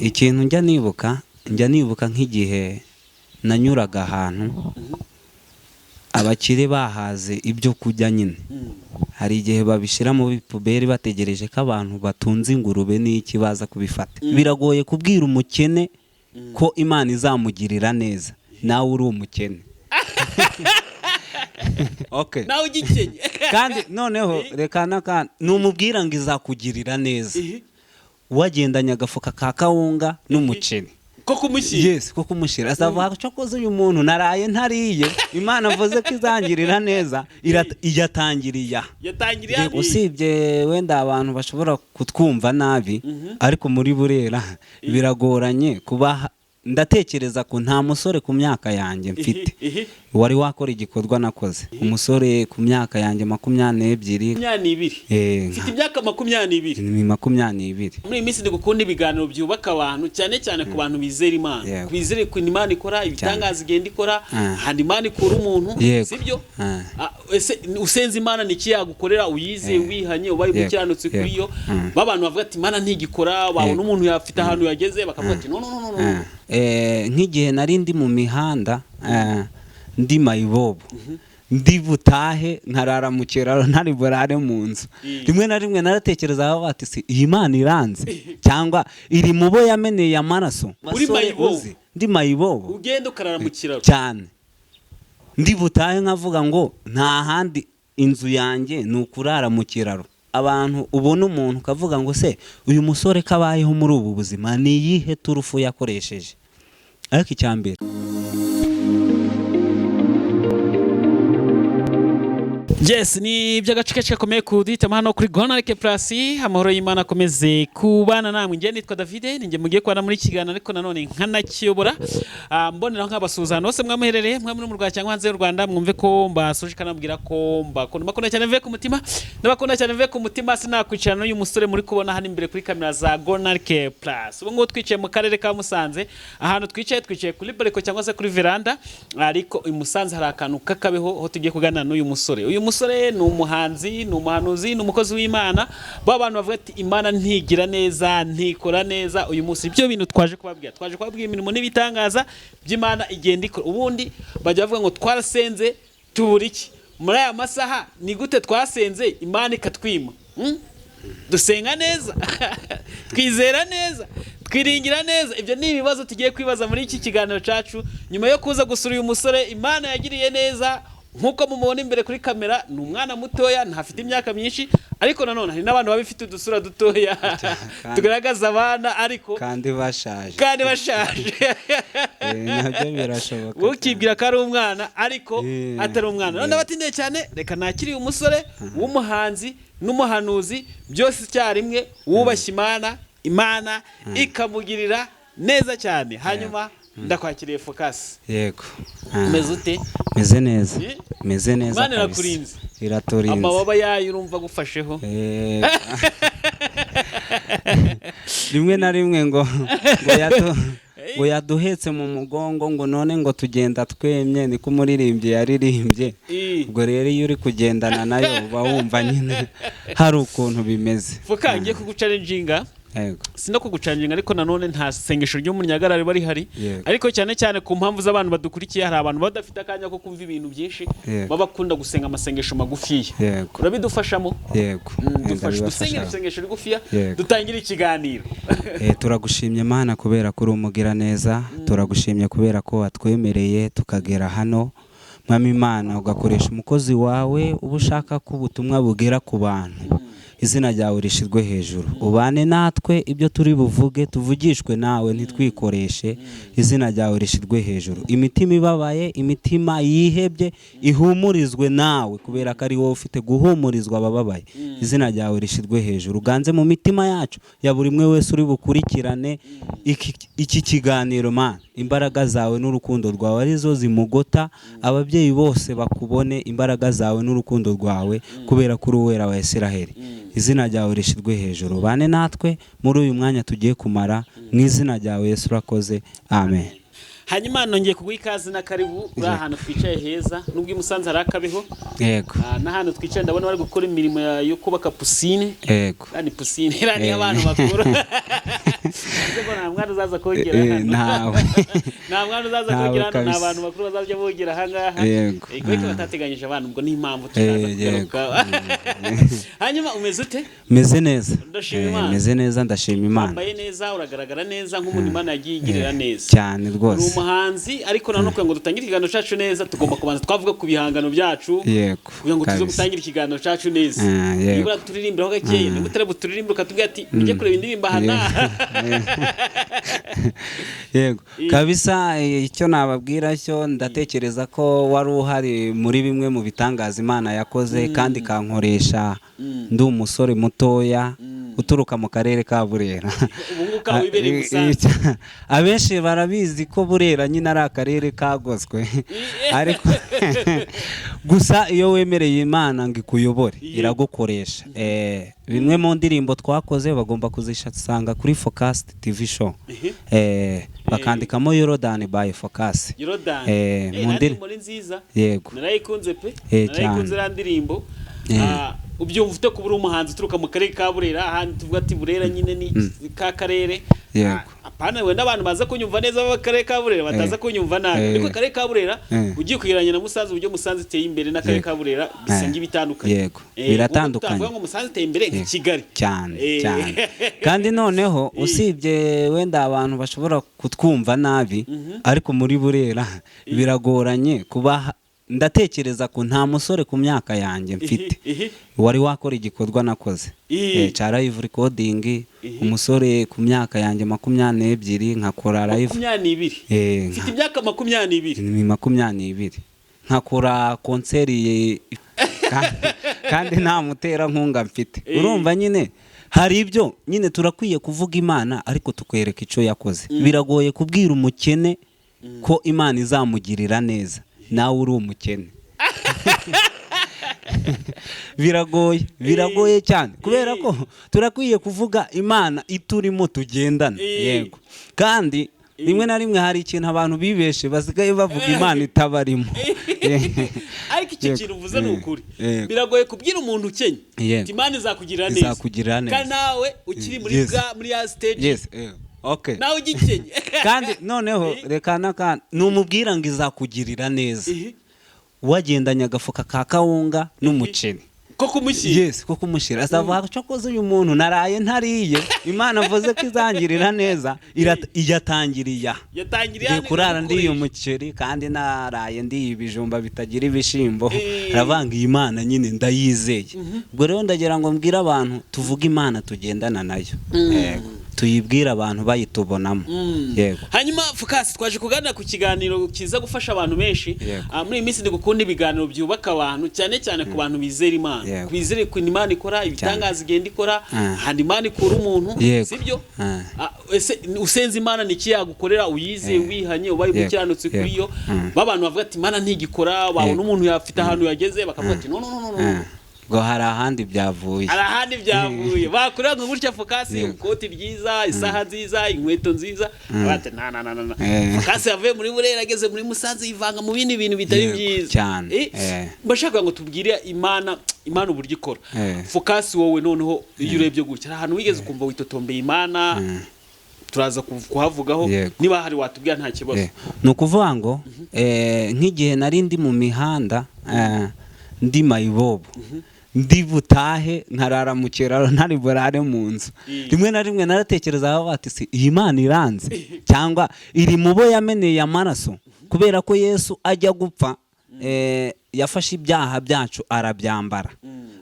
Ikintu njya nibuka nk'igihe nanyuraga ahantu abakire bahaze ibyo kurya nyine, hari igihe babishyira mu bipuberi bategereje ko abantu batunze ingurube n'iki baza kubifata. Biragoye kubwira umukene ko Imana izamugirira neza nawe uri umukene, okay. Nawe ugikenye. Kandi noneho reka n'akandi, numubwira ngo izakugirira neza wagendanye agafuka ka kawunga n'umuceri ko kumushyira. Yes, ko kumushyira, azavuga cyokoze uyu muntu naraye ntariye, Imana avuze ko izangirira neza, iyatangiriye aha. Yatangiriye hano. Usibye wenda abantu bashobora kutwumva nabi, ariko muri Burera biragoranye kuba, ndatekereza ko nta musore ku myaka yanjye mfite wari wakora igikorwa nakoze. Umusore ku myaka yanjye 22. 22. Mfite imyaka 22. Ni 22. Muri iyi minsi ndi gukunda ibiganiro byubaka abantu, cyane cyane ku bantu bizera Imana, bizere ukuntu Imana ikora ibitangaza, igenda ikora ahantu Imana ikura umuntu, sibyo? Ese usenze Imana ni iki yagukorera? Uyizeye, wihanye, ubaye umukiranutsi kuri yo. Ba bantu bavuga ati Imana ntigikora, babona umuntu yafite ahantu yageze bakavuga ati: "No, no, no, no, no." Nk'igihe nari ndi mu mihanda, ndi mayibobo, ndi butahe nkarara mu kiraro, ntari burare mu nzu, rimwe na rimwe naratekerezaga bati: "Si iyi Mana iranze cyangwa iri mu bo yameneye amaraso?" Uri Basore, mayibobo? uzi, ndi mayibobo. Ugenda ukarara mu kiraro. Cyane. Ndi butahe nkavuga ngo nta handi, inzu yanjye ni ukurara mu kiraro. Abantu ubona umuntu ukavuga ngo: "Se uyu musore ko abayeho muri ubu buzima, ni iyihe turufu yakoresheje?" Ariko icya mbere Yes, ni iby'agace kenshi gakomeye kuduhitamo hano kuri Gonarike Plus. Amahoro y'Imana akomeze kubana namwe. Njye nitwa David, ninjye mugiye kubana muri kiganiro, ariko nanone nkanakiyobora. Mboneraho nkabasuhuza ahantu hose mwamuherereye, mwe muri mu Rwanda cyangwa hanze y'u Rwanda, mwumve ko mbasuje kanabwira ko mbakunda, mbakunda cyane mvuye ku mutima, ndabakunda cyane mvuye ku mutima. Sinakwicarana n'uyu musore muri kubona hano imbere kuri kamera za Gonarike Plus. Ubu ngubu twicaye mu karere ka Musanze, ahantu twicaye kuri balcon cyangwa se kuri veranda, ariko i Musanze hari akantu k'akabeho aho tugiye kuganira n'uyu musore. Uyu musore ni umuhanzi, ni umuhanuzi, ni umukozi w'Imana. Ba bantu bavuga ati Imana ntigira neza, ntikora neza, uyu munsi ibyo bintu twaje kubabwira imirimo n'ibitangaza by'Imana igenda ikora. Ubundi bajya bavuga ngo twarasenze tubura iki? Muri aya masaha ni gute twasenze Imana ikatwima? Dusenga neza, twizera neza, twiringira neza? Ibyo ni ibibazo tugiye kwibaza muri iki kiganiro cyacu nyuma yo kuza gusura uyu musore Imana yagiriye neza. Nk'uko mumubona imbere kuri kamera, ni umwana mutoya, ntafite imyaka myinshi, ariko nanone hari n'abantu baba bafite udusura dutoya tugaragaza abana, ariko kandi bashaje. Kandi bashaje. Nabyo birashoboka. Ukibwira ko ari umwana ariko atari umwana. None abatindiye cyane, reka nakiriye umusore w'umuhanzi n'umuhanuzi byose icyarimwe, wubashye Imana, Imana ikamugirira neza cyane. Hanyuma ndakwakiriye, Focus. Yego. Umeze ute? Meze neza. Meze neza Imana kabisa. irakurinze. Iraturinze. Amababa yayo urumva agufasheho? Rimwe na rimwe ngo yaduhetse mu mugongo, ngo none ngo tugenda twemye, niko umuririmbyi yaririmbye. Ubwo rero iyo uri kugendana nayo uba wumva nyine hari ukuntu bimeze. Focus, ngiye kuguchallenginga. Si no kuguchallenginga, ariko nanone nta sengesho ry'umunyagara riba rihari, ariko cyane cyane ku mpamvu z'abantu badukurikiye, hari abantu badafite akanya ko kumva ibintu byinshi, baba bakunda gusenga amasengesho magufiya. Urabidufashamo? Yego. Wenda Dufashe bibafasha. dusengere isengesho rigufiya, dutangire ikiganiro. Turagushimye Mana kubera ko uri umugiraneza, turagushimye kubera ko watwemereye tukagera hano. Mwami Imana, ugakoresha umukozi wawe, uba ushaka ko ubutumwa bugera ku bantu. Izina ryawe rishyirwe hejuru, ubane natwe, ibyo turi buvuge tuvugishwe nawe, ntitwikoreshe. Izina ryawe rishyirwe hejuru, imitima ibabaye, imitima yihebye ihumurizwe nawe, kubera ko ari wowe ufite guhumurizwa abababaye. Izina ryawe rishyirwe hejuru, uganze mu mitima yacu ya buri umwe wese uri bukurikirane iki kiganiro. Mana, imbaraga zawe n'urukundo rwawe arizo zimugota, ababyeyi bose bakubone imbaraga zawe n'urukundo rwawe, kubera ko uri Uwera wa Isiraheli. Izina ryawe rishyirwe hejuru, bane natwe muri uyu mwanya tugiye kumara, mu izina ryawe Yesu urakoze, amen. Hanyuma nongeye kuguha ikaze na karibu uri ahantu twicaye heza, nubwo i Musanze hari akabeho. Yego. N'ahantu twicaye ndabona bari gukora imirimo yo kubaka piscine. Yego. Ni piscine iriya niyo abantu bakuru. Ese ko nta mwana uzaza kogera hano? Ntawe. Nta mwana uzaza Ntawe kogera hano, ni kabisa. abantu bakuru bazajya bogera ahangaha. Yego. Kubera ko batateganyije abana, ubwo ni impamvu tutaza kugaruka. Hanyuma umeze ute? Meze neza. Ndashima Imana. Meze neza, ndashima Imana. Wambaye neza, uragaragara neza nk'umuntu Imana yagiye igirira neza. Cyane Uri rwose. umuhanzi, ariko nanone kugira ngo dutangire ikiganiro cyacu neza tugomba kubanza twavuga ku bihangano byacu kugira ngo tuze gutangira ikiganiro cyacu neza. Yego. Nibura turirimbiraho gakeya, niba utari buturirimbire ukatubwira ati ujye kureba indirimbo aha n'aha. Yego kabisa, icyo nababwira cyo ndatekereza ko wari uhari muri bimwe mu bitangaza Imana yakoze kandi ikankoresha ndi umusore mutoya uturuka mu karere ka Burera. Ubu ngubu ukaba wibereye i Musanze. Abenshi barabizi ko Burera nyine ari akarere kagoswe, ariko gusa iyo wemereye Imana ngo ikuyobore iragukoresha. Bimwe mu ndirimbo twakoze bagomba kuzisanga kuri Focus TV Show, bakandikamo Yorodani by Focus. Yorodani. Mu Indirimbo ni nziza. Yego. Narayikunze pe. Narayikunze Cyane. iriya ndirimbo. Ubyumva ufite kuba uri umuhanzi uturuka mu karere ka Burera, ahandi tuvuga ati Burera nyine ni ka karere. Yego. Apana wenda abantu baza kunyumva neza b'akarere ka Burera bataza kunyumva nabi, ariko akarere ka Burera ugiye kugereranya na Musanze, uburyo Musanze iteye imbere n'akarere ka Burera bisa nk'ibitandukanye. Yego. Biratandukanye. Tutavuga ngo Musanze iteye imbere nka Kigali. Cyane cyane. Kandi noneho usibye wenda abantu bashobora kutwumva nabi, ariko muri Burera biragoranye kuba, ndatekereza ko nta musore ku myaka yanjye mfite wari wakora igikorwa nakoze cya live recording. Umusore ku myaka yanjye 22 nkakora live. 22? Mfite imyaka 22. Ni 22 nkakora concert kandi nta muterankunga mfite. Urumva nyine hari ibyo nyine turakwiye kuvuga Imana, ariko tukwereka icyo yakoze. Biragoye kubwira umukene ko Imana izamugirira neza nawe uri umukene. Biragoye, biragoye cyane, kubera ko turakwiye kuvuga Imana iturimo tugendana. Yego, kandi rimwe na rimwe hari ikintu abantu bibeshe basigaye bavuga Imana itabarimo. Ariko icyo kintu uvuze ni ukuri. Biragoye kubwira umuntu ukennye ati Imana izakugirira neza, Izakugirira neza. kandi nawe ukiri muri bwa muri ya stage, Yes. Okay. nawe ugikennye. Kandi noneho reka n'akandi numubwira ngo izakugirira neza, wagendanye agafuka ka kawunga n'umuceri ko kumushyira. Yes, ko kumushyira, azavuga cyokoze uyu muntu naraye ntariye, Imana avuze ko izangirira neza, iyatangiriye aha. Yatangiriye Ngiye hano kurara ndiye iragukoresha. umuceri kandi naraye ndiye ibijumba bitagira ibishimbo. Aravanga iyi Mana nyine ndayizeye. Ubwo rero ndagira ngo mbwire abantu tuvuge Imana tugendana nayo. Yego. Tuyibwire abantu bayitubonamo. Yego. Hanyuma Focus, twaje kuganira ku kiganiro kiza gufasha abantu benshi. Yego. Muri iyi minsi ndi gukunda ibiganiro byubaka abantu, cyane cyane ku bantu bizera Imana, bizere ukuntu Imana ikora ibitangaza, igenda ikora ahantu Imana ikura umuntu. Yego. Sibyo? Ese usenze Imana ni iki yagukorera uyizeye, wihanye, ubaye umukiranutsi kuri yo? Ba bantu bavuga ati Imana ntigikora, babona umuntu yafite ahantu yageze bakavuga ati no, no, no, no, no. Ngo hari ahandi byavuye. Hari ahandi byavuye. Bakurira ngo gutya Focus, Yego. ikoti ryiza, isaha nziza, inkweto nziza, bati na na na na na. Focus yavuye muri Burera ageze muri Musanze yivanga mu bindi bintu bitari Yego, byiza. cyane. Mbashaka ngo tubwire Imana uburyo ikora. Focus, wowe noneho iyo urebye gutya, hari ahantu wigeze ukumva witotombeye Imana? Turaza kuhavugaho. Yego. Niba hari watubwira nta kibazo. Ni ukuvuga ngo nk'igihe nari ndi mu mihanda, ndi mayibobo, ndi butahe nkarara mu kiraro, ntari burare mu nzu, rimwe na rimwe naratekereza bati si iyi Mana iranze cyangwa iri mu bo yameneye amaraso? Kubera ko Yesu ajya gupfa, yafashe ibyaha byacu arabyambara,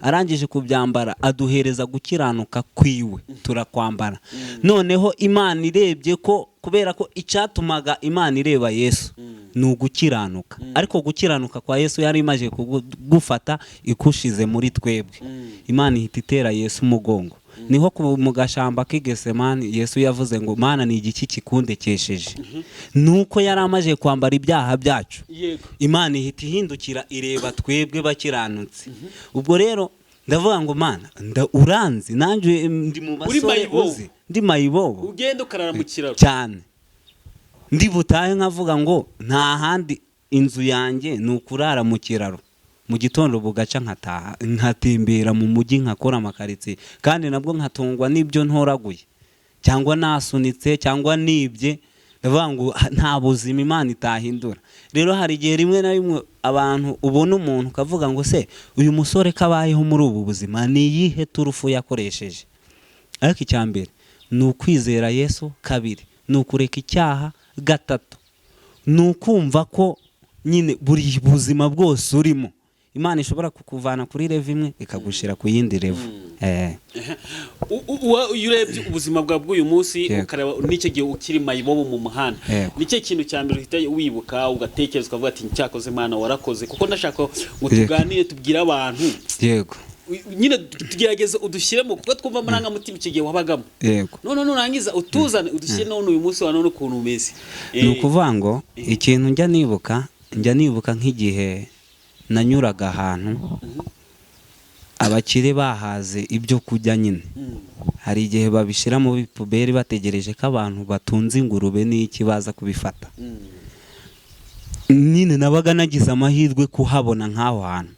arangije kubyambara aduhereza gukiranuka kwiwe, turakwambara. Noneho Imana irebye ko, kubera ko icyatumaga Imana ireba Yesu ni ugukiranuka, ariko gukiranuka kwa Yesu yari imaze kugufata ikushize muri twebwe, Imana ihita itera Yesu umugongo. Niho mu gashamba k'igesemani Yesu yavuze ngo Mana, ni igiki kikundekesheje? Nuko yari amaze kwambara ibyaha byacu, Imana ihita ihindukira ireba twebwe bakiranutse. Ubwo rero ndavuga ngo Mana, uranzi nanjye ndi mu Uri basore mayibobo. uzi ndi mayibobo. Ugenda ukarara mu kiraro. Cyane. Ndi butahe nkavuga ngo nta handi, inzu yanjye ni ukurara mu kiraro, mu gitondo bugaca nkataha, nkatembera mu mujyi, nkakora amakaritsiye, kandi nabwo nkatungwa n'ibyo ntoraguye cyangwa nasunitse cyangwa nibye. Ndavuga ngo nta buzima Imana itahindura. Rero hari igihe rimwe na rimwe abantu ubona umuntu ukavuga ngo se uyu musore ko abayeho muri ubu buzima, ni iyihe turufu yakoresheje? Ariko icya mbere ni ukwizera Yesu, kabiri ni ukureka icyaha, gatatu ni ukumva ko nyine buri buzima bwose urimo Imana ishobora kukuvana kuri level imwe ikagushyira ku yindi level. Iyo urebye ubuzima bwawe bw'uyu munsi, ukareba n'icyo gihe ukiri mayibobo mu muhanda, nicyo kintu cya mbere uhita wibuka, ugatekereza, ukavuga ati cyakoze Imana warakoze? Kuko ndashaka ngo tuganire, tubwire abantu, nyine tugerageze udushyiremo, kuko twumva amarangamutima icyo gihe wabagamo. None nurangiza utuzane, udushyire none uyu munsi wa none ukuntu umeze. Ni ukuvuga ngo ikintu njya nibuka nk'igihe nanyuraga ahantu abakire bahaze ibyo kurya nyine, hari igihe babishyira mu bipuberi bategereje ko abantu batunze ingurube n'iki baza kubifata. Nyine nabaga nagize amahirwe kuhabona nk'aho hantu,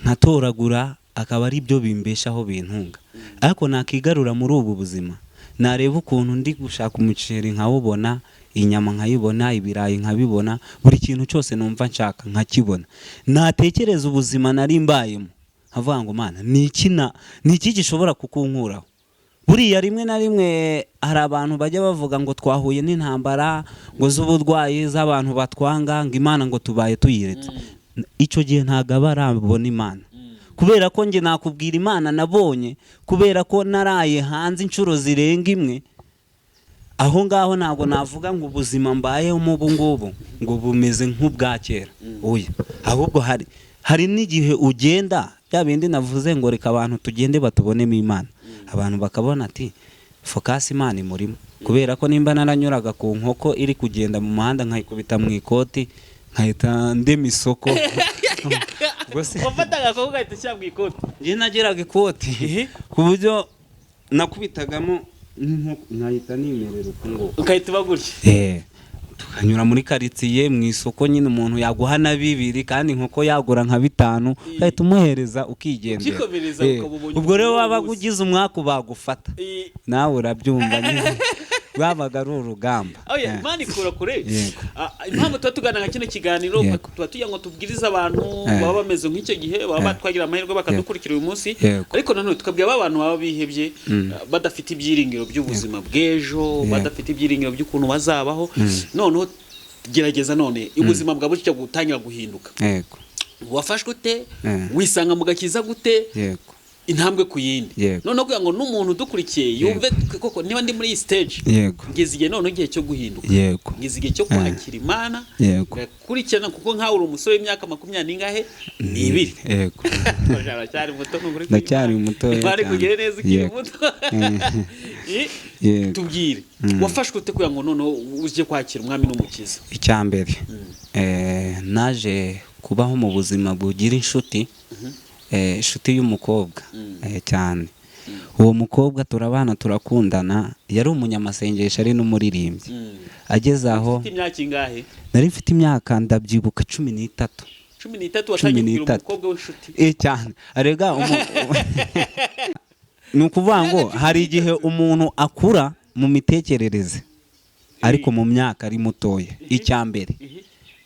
nkatoragura, akaba ari byo bimbeshaho, bintunga. Ariko nakigarura muri ubu buzima, nareba ukuntu ndi gushaka umuceri nkawubona, inyama nkayibona, ibirayi nkabibona, buri kintu cyose numva nshaka nkakibona, natekereza ubuzima nari mbayemo nkavuga ngo Mana, ni iki ni iki gishobora kukunkuraho? Buriya rimwe na rimwe hari abantu bajya bavuga ngo twahuye n'intambara ngo z'uburwayi, z'abantu batwanga, ngo Imana ngo tubaye tuyiretse. Icyo gihe ntabwo aba arabona Imana, kubera ko njye nakubwira Imana nabonye, kubera ko naraye hanze inshuro zirenga imwe aho ngaho, ntabwo navuga ngo ubuzima mbayemo ubu ngubu ngo bumeze nk'ubwa kera, oya. Ahubwo hari n'igihe ugenda, bya bindi navuze ngo reka abantu tugende batubonemo Imana, abantu bakabona ati Focus Imana imurimo. Kubera ko nimba naranyuraga ku nkoko iri kugenda mu muhanda nkayikubita mu ikoti, nkahita ndema isoko. Ubwo se Wafataga akaboko ugahita ushyira mu ikoti? Njye nageraga ikoti ku buryo nakubitagamo n'inkoko nkahita nimerera uku nguku. Ugahita uba gutya. Tukanyura muri karitsiye mu isoko nyine, umuntu yaguha na bibiri kandi inkoko yagura nka bitanu, ugahita umuhereza ukigendera. Ukikomereza, ukaba ubonye Ubwo rero uwo wabaga munsi. ugize umwaku bagufata. Nawe urabyumva nyine, rwabaga ari urugamba. Oya, Imana ikura kure. Impamvu tuba tuganira nka kino kiganiro, tuba tugira ngo tubwirize abantu baba bameze nk'icyo gihe, baba batwagira amahirwe bakadukurikira uyu munsi, ariko nanone tukabwira ba bantu baba bihebye, badafite ibyiringiro by'ubuzima bw'ejo, badafite ibyiringiro by'ukuntu bazabaho. Noneho gerageza none ubuzima bwawe bujya gutangira guhinduka. Wafashwe ute? Wisanga mu gakiza gute? Intambwe ku yindi. Noneho kugira ngo n'umuntu udukurikiye yumve koko niba ndi muri iyi stage, ngeze igihe noneho, igihe cyo guhinduka, ngeze igihe cyo kwakira Imana, ngakurikirana, kuko nkawe uri umusore w'imyaka makumyabiri n'ingahe? N'ibiri. Yego. Uracyari muto, ni ukuri. Ndacyari mutoya Imana cyane. ikugire neza ukiri muto. Tubwire, wafashwe ute kugira ngo noneho ujye kwakira Umwami n'Umukiza? Icya mbere, naje kubaho mu buzima bugira inshuti, inshuti y'umukobwa, cyane. Uwo mukobwa turabana, turakundana, yari umunyamasengesho ari n'umuririmbyi. Ageze aho Ufite imyaka ingahe? Nari mfite imyaka, ndabyibuka, 13. 13? Cumi Watangiye kugira n'itatu. umukobwa w'inshuti? Cyane. Arega ni ukuvuga ngo hari igihe umuntu akura mu mitekerereze ariko mu myaka ari mutoya. Icya mbere,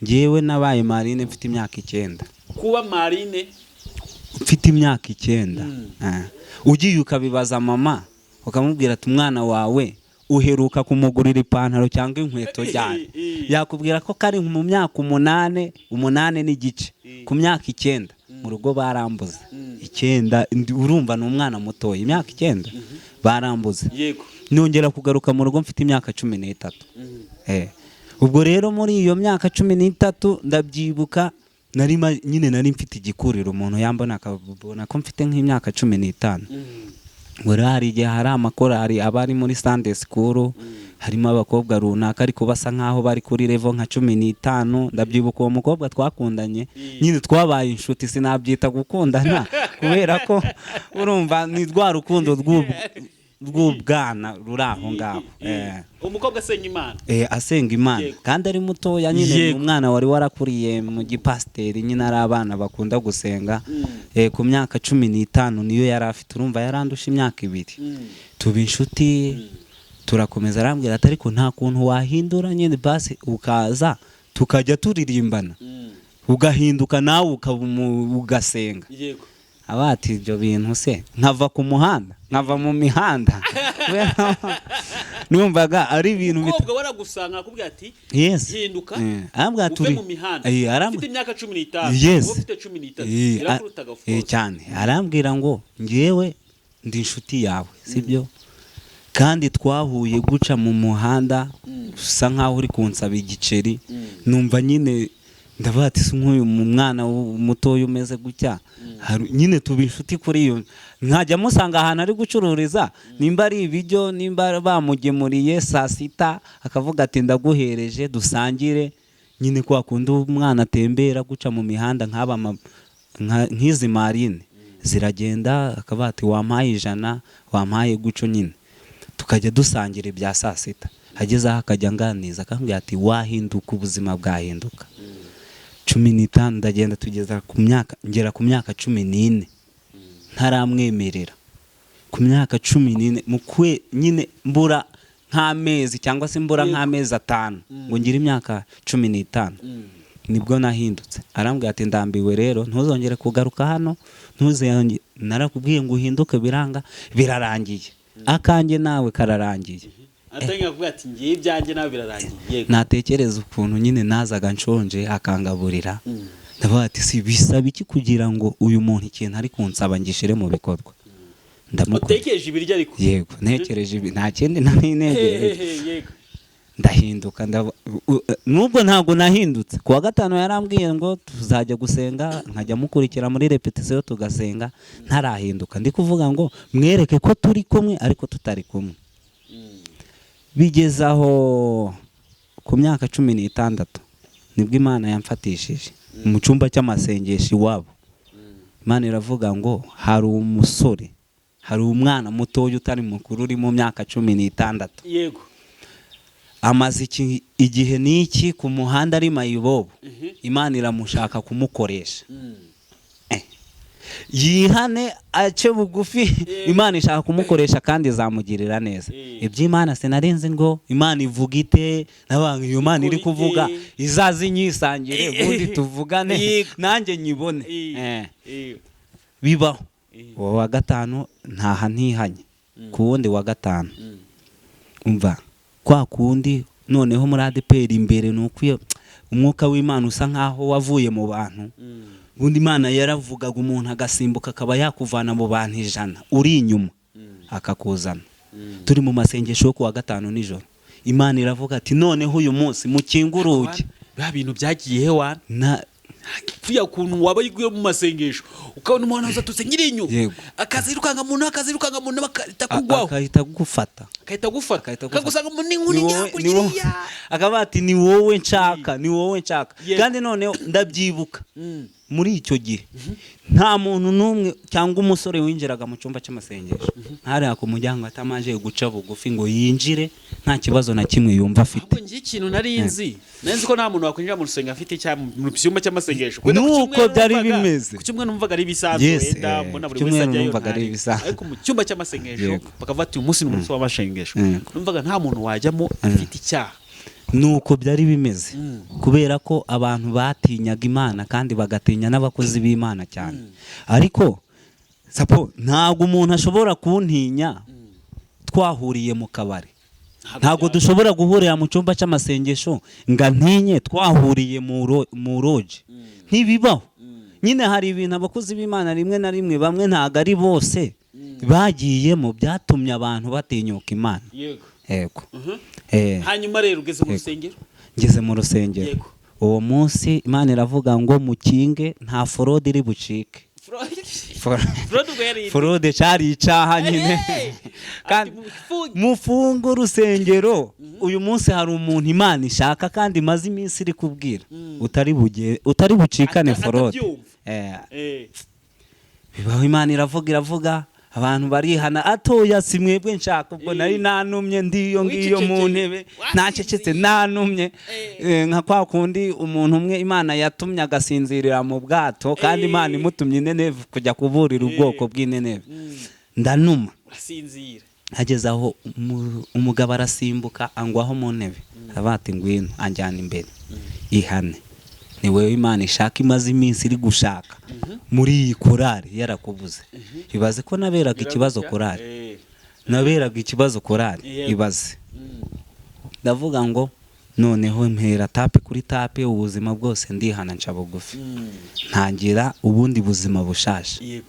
ngewe nabaye marine mfite imyaka 9. Kuba marine? Mfite imyaka 9. Ugiye ukabibaza mama, ukamubwira ati umwana wawe uheruka kumugurira ipantaro cyangwa inkweto ryari, yakubwira ko kari mu myaka 8, 8 n'igice. Ku myaka 9 mu rugo barambuze. 9, urumva ni umwana mutoya, imyaka 9 barambuze. Nongera kugaruka mu rugo mfite imyaka 13. Ubwo rero muri iyo myaka 13, ndabyibuka, nari nyine nari mfite igikuriro, umuntu yambona akabona ko mfite nk'imyaka 15. Ngo rero hari igihe hari amakorari aba ari muri Sunday school, harimo abakobwa runaka ariko basa nkaho bari kuri level nka 15. Ndabyibuka uwo mukobwa twakundanye, nyine twabaye inshuti, sinabyita gukundana kubera ko urumva ni rwa rukundo rw'ubu. rw'ubwana ruri aho ngaho. Umukobwa asenga Imana. Asenga Imana kandi ari mutoya nyine, ni umwana wari warakuriye mu gipasiteri nyine, ari abana bakunda gusenga. Ku myaka 15 niyo yari afite, urumva yarandusha imyaka 2. Tuba inshuti, turakomeza. Arambwira ati ariko nta kuntu wahindura nyine, basi ukaza tukajya turirimbana, ugahinduka nawe ukaba ugasenga. Aba ati ibyo bintu se nkava ku muhanda, nkava mu mihanda? Numvaga ari ibintu Umukobwa waragusanga akubwira ati Yes. hinduka, Arambwira uve turi mu mihanda. Ufite imyaka 15, Yes. wowe ufite 13, yarakurutaga, of course. Cyane. Arambwira ngo ngewe ndi inshuti yawe, sibyo? Kandi twahuye guca mu muhanda, usa nkaho uri kunsaba igiceri. Numva nyine ndavuga ati si nk'uyu mwana mutoya umeze gutya. Nyine tuba inshuti kuri iyo, nkajya musanga ahantu ari gucururiza, nimba ari ibiryo, nimba bamugemuriye saa sita, akavuga ati ndaguhereje dusangire. Nyine kwa kundi umwana atembera guca mu mihanda nk'aba nk'izi marine ziragenda, akaba ati wampaye 100, wampaye guco, nyine tukajya dusangira ibya saa sita. Ageze aho akajya anganiza, akambwira ati wahinduka, ubuzima bwahinduka. 15 ndagenda, tugeza ku myaka, ngera ku myaka 14 ntaramwemerera. Ku myaka 14 mu kwe nyine mbura nk'amezi cyangwa se mbura nk'amezi 5 ngo ngire imyaka 15, nibwo nahindutse. Arambwira ati ndambiwe rero, ntuzongere kugaruka hano, ntuzongere, narakubwiye ngo uhinduke biranga, birarangiye, akanjye nawe kararangiye. Atangira kuvuga ati ngiye ibyanjye nawe birarangiye. Yego. Natekereza ukuntu nyine nazaga nshonje akangaburira, ndavuga ati si bisaba iki kugira ngo uyu muntu ikintu ari kunsaba ngishire mu bikorwa? Ndamukunda. Utekereje ibiryo ariko. Yego, ntekereje ibi, nta kindi nari ntegereje. Yego. Ndahinduka, nubwo ntabwo nahindutse. Ku wa gatanu yarambwiye ngo tuzajya gusenga, nkajya mukurikira muri repetition tugasenga, ntarahinduka. Ndi kuvuga ngo mwereke ko turi kumwe ariko tutari kumwe. Bigeze aho ku myaka 16 nibwo Imana yamfatishije mu cyumba cy'amasengesho iwabo. Imana iravuga ngo hari umusore, hari umwana mutoya utari mukuru uri mu myaka 16. Yego. Amaze igihe n'iki ku muhanda ari mayibobo. Imana iramushaka kumukoresha. Yihane ace bugufi, Imana ishaka kumukoresha kandi izamugirira neza. Iby'Imana sinarinzi ngo Imana ivuga ite, n'abantu iyo Imana iri kuvuga izaze inyisangire, ubundi tuvugane nanjye nyibone. Bibaho. Uwo wa gatanu ntaha ntihanye, ku wundi wa gatanu umva kwa kundi noneho muri ADEPR imbere ni uko umwuka w'Imana usa nkaho wavuye mu bantu. Ubundi Imana yaravugaga umuntu agasimbuka akaba yakuvana mu bantu 100 uri inyuma akakuzana. Turi mu masengesho yo kuwa gatanu nijoro, Imana iravuga ati noneho uyu munsi mukinge urugi. Ba bintu byagiye he wana? Pfuya kuntu waba yiguye mu masengesho ukabona umuntu azatutse nyiri inyuma, akazirukanga muntu, akazirukanga muntu, akahita kugwaho, akahita gufata, akahita gufata, akagusanga mu n'inkuni nyakuriya, akaba ati ni wowe nshaka, ni wowe nshaka. Kandi noneho ndabyibuka muri icyo gihe nta muntu n'umwe cyangwa umusore winjiraga mu cyumba cy'amasengesho ntariya ku muryango atamanje guca bugufi ngo yinjire nta kibazo na kimwe yumva afite. Ahubwo ngiye ikintu nari nzi ko nta muntu wakwinjira mu rusengero afite mu cyumba cy'amasengesho. Nuko byari bimeze. Ku cyumweru numvaga ari ibisanzwe, wenda mbona buri wese ajyayo, ariko mu cyumba cy'amasengesho bakavuga ati uyu munsi ni umunsi w'amasengesho, numvaga nta muntu wajyamo afite icyaha. Nuko byari bimeze kubera ko abantu batinyaga Imana kandi bagatinya n'abakozi b'Imana cyane. Ariko sapo ntabwo umuntu ashobora kuntinya twahuriye mu kabari, ntabwo dushobora guhurira mu cyumba cy'amasengesho nga ntinye twahuriye mu roje, ntibibaho. Nyine hari ibintu abakozi b'Imana rimwe na rimwe bamwe ntabwo ari bose bagiyemo byatumye abantu batinyuka Imana. Yego. Hanyuma rero ugeze mu rusengero? Ngeze mu rusengero. Uwo munsi Imana iravuga ngo mukinge nta forode iri bucike. Forode cyari icyaha nyine. Kandi mufunge urusengero. Uyu munsi hari umuntu Imana ishaka kandi imaze iminsi iri kubwira utari bucikane forode. Bibaho. Imana iravuga iravuga. Abantu barihana atoya, si mwebwe nshaka. Ubwo nari nanumye, ndiyo ngiyo mu Wicecekeye. ntebe nacecetse, nanumye. Nka kwa kundi umuntu umwe Imana yatumye agasinzirira mu bwato, kandi Imana imutumye i Nineve kujya kuburira ubwoko bw'i Nineve. Ndanuma. Urasinzira. Hageze aho umugabo arasimbuka angwaho mu ntebe, aravuga ati: "Ngwino." Anjyana imbere: "Ihane, ni wowe Imana ishaka, imaze iminsi iri gushaka muri iyi korari, yarakubuze." Ibaze ko naberaga ikibazo korari. Naberaga ikibazo korari. Ibaze. Ndavuga ngo noneho mpera tape kuri tape, ubuzima bwose ndihana, nca bugufi, ntangira ubundi buzima bushaje.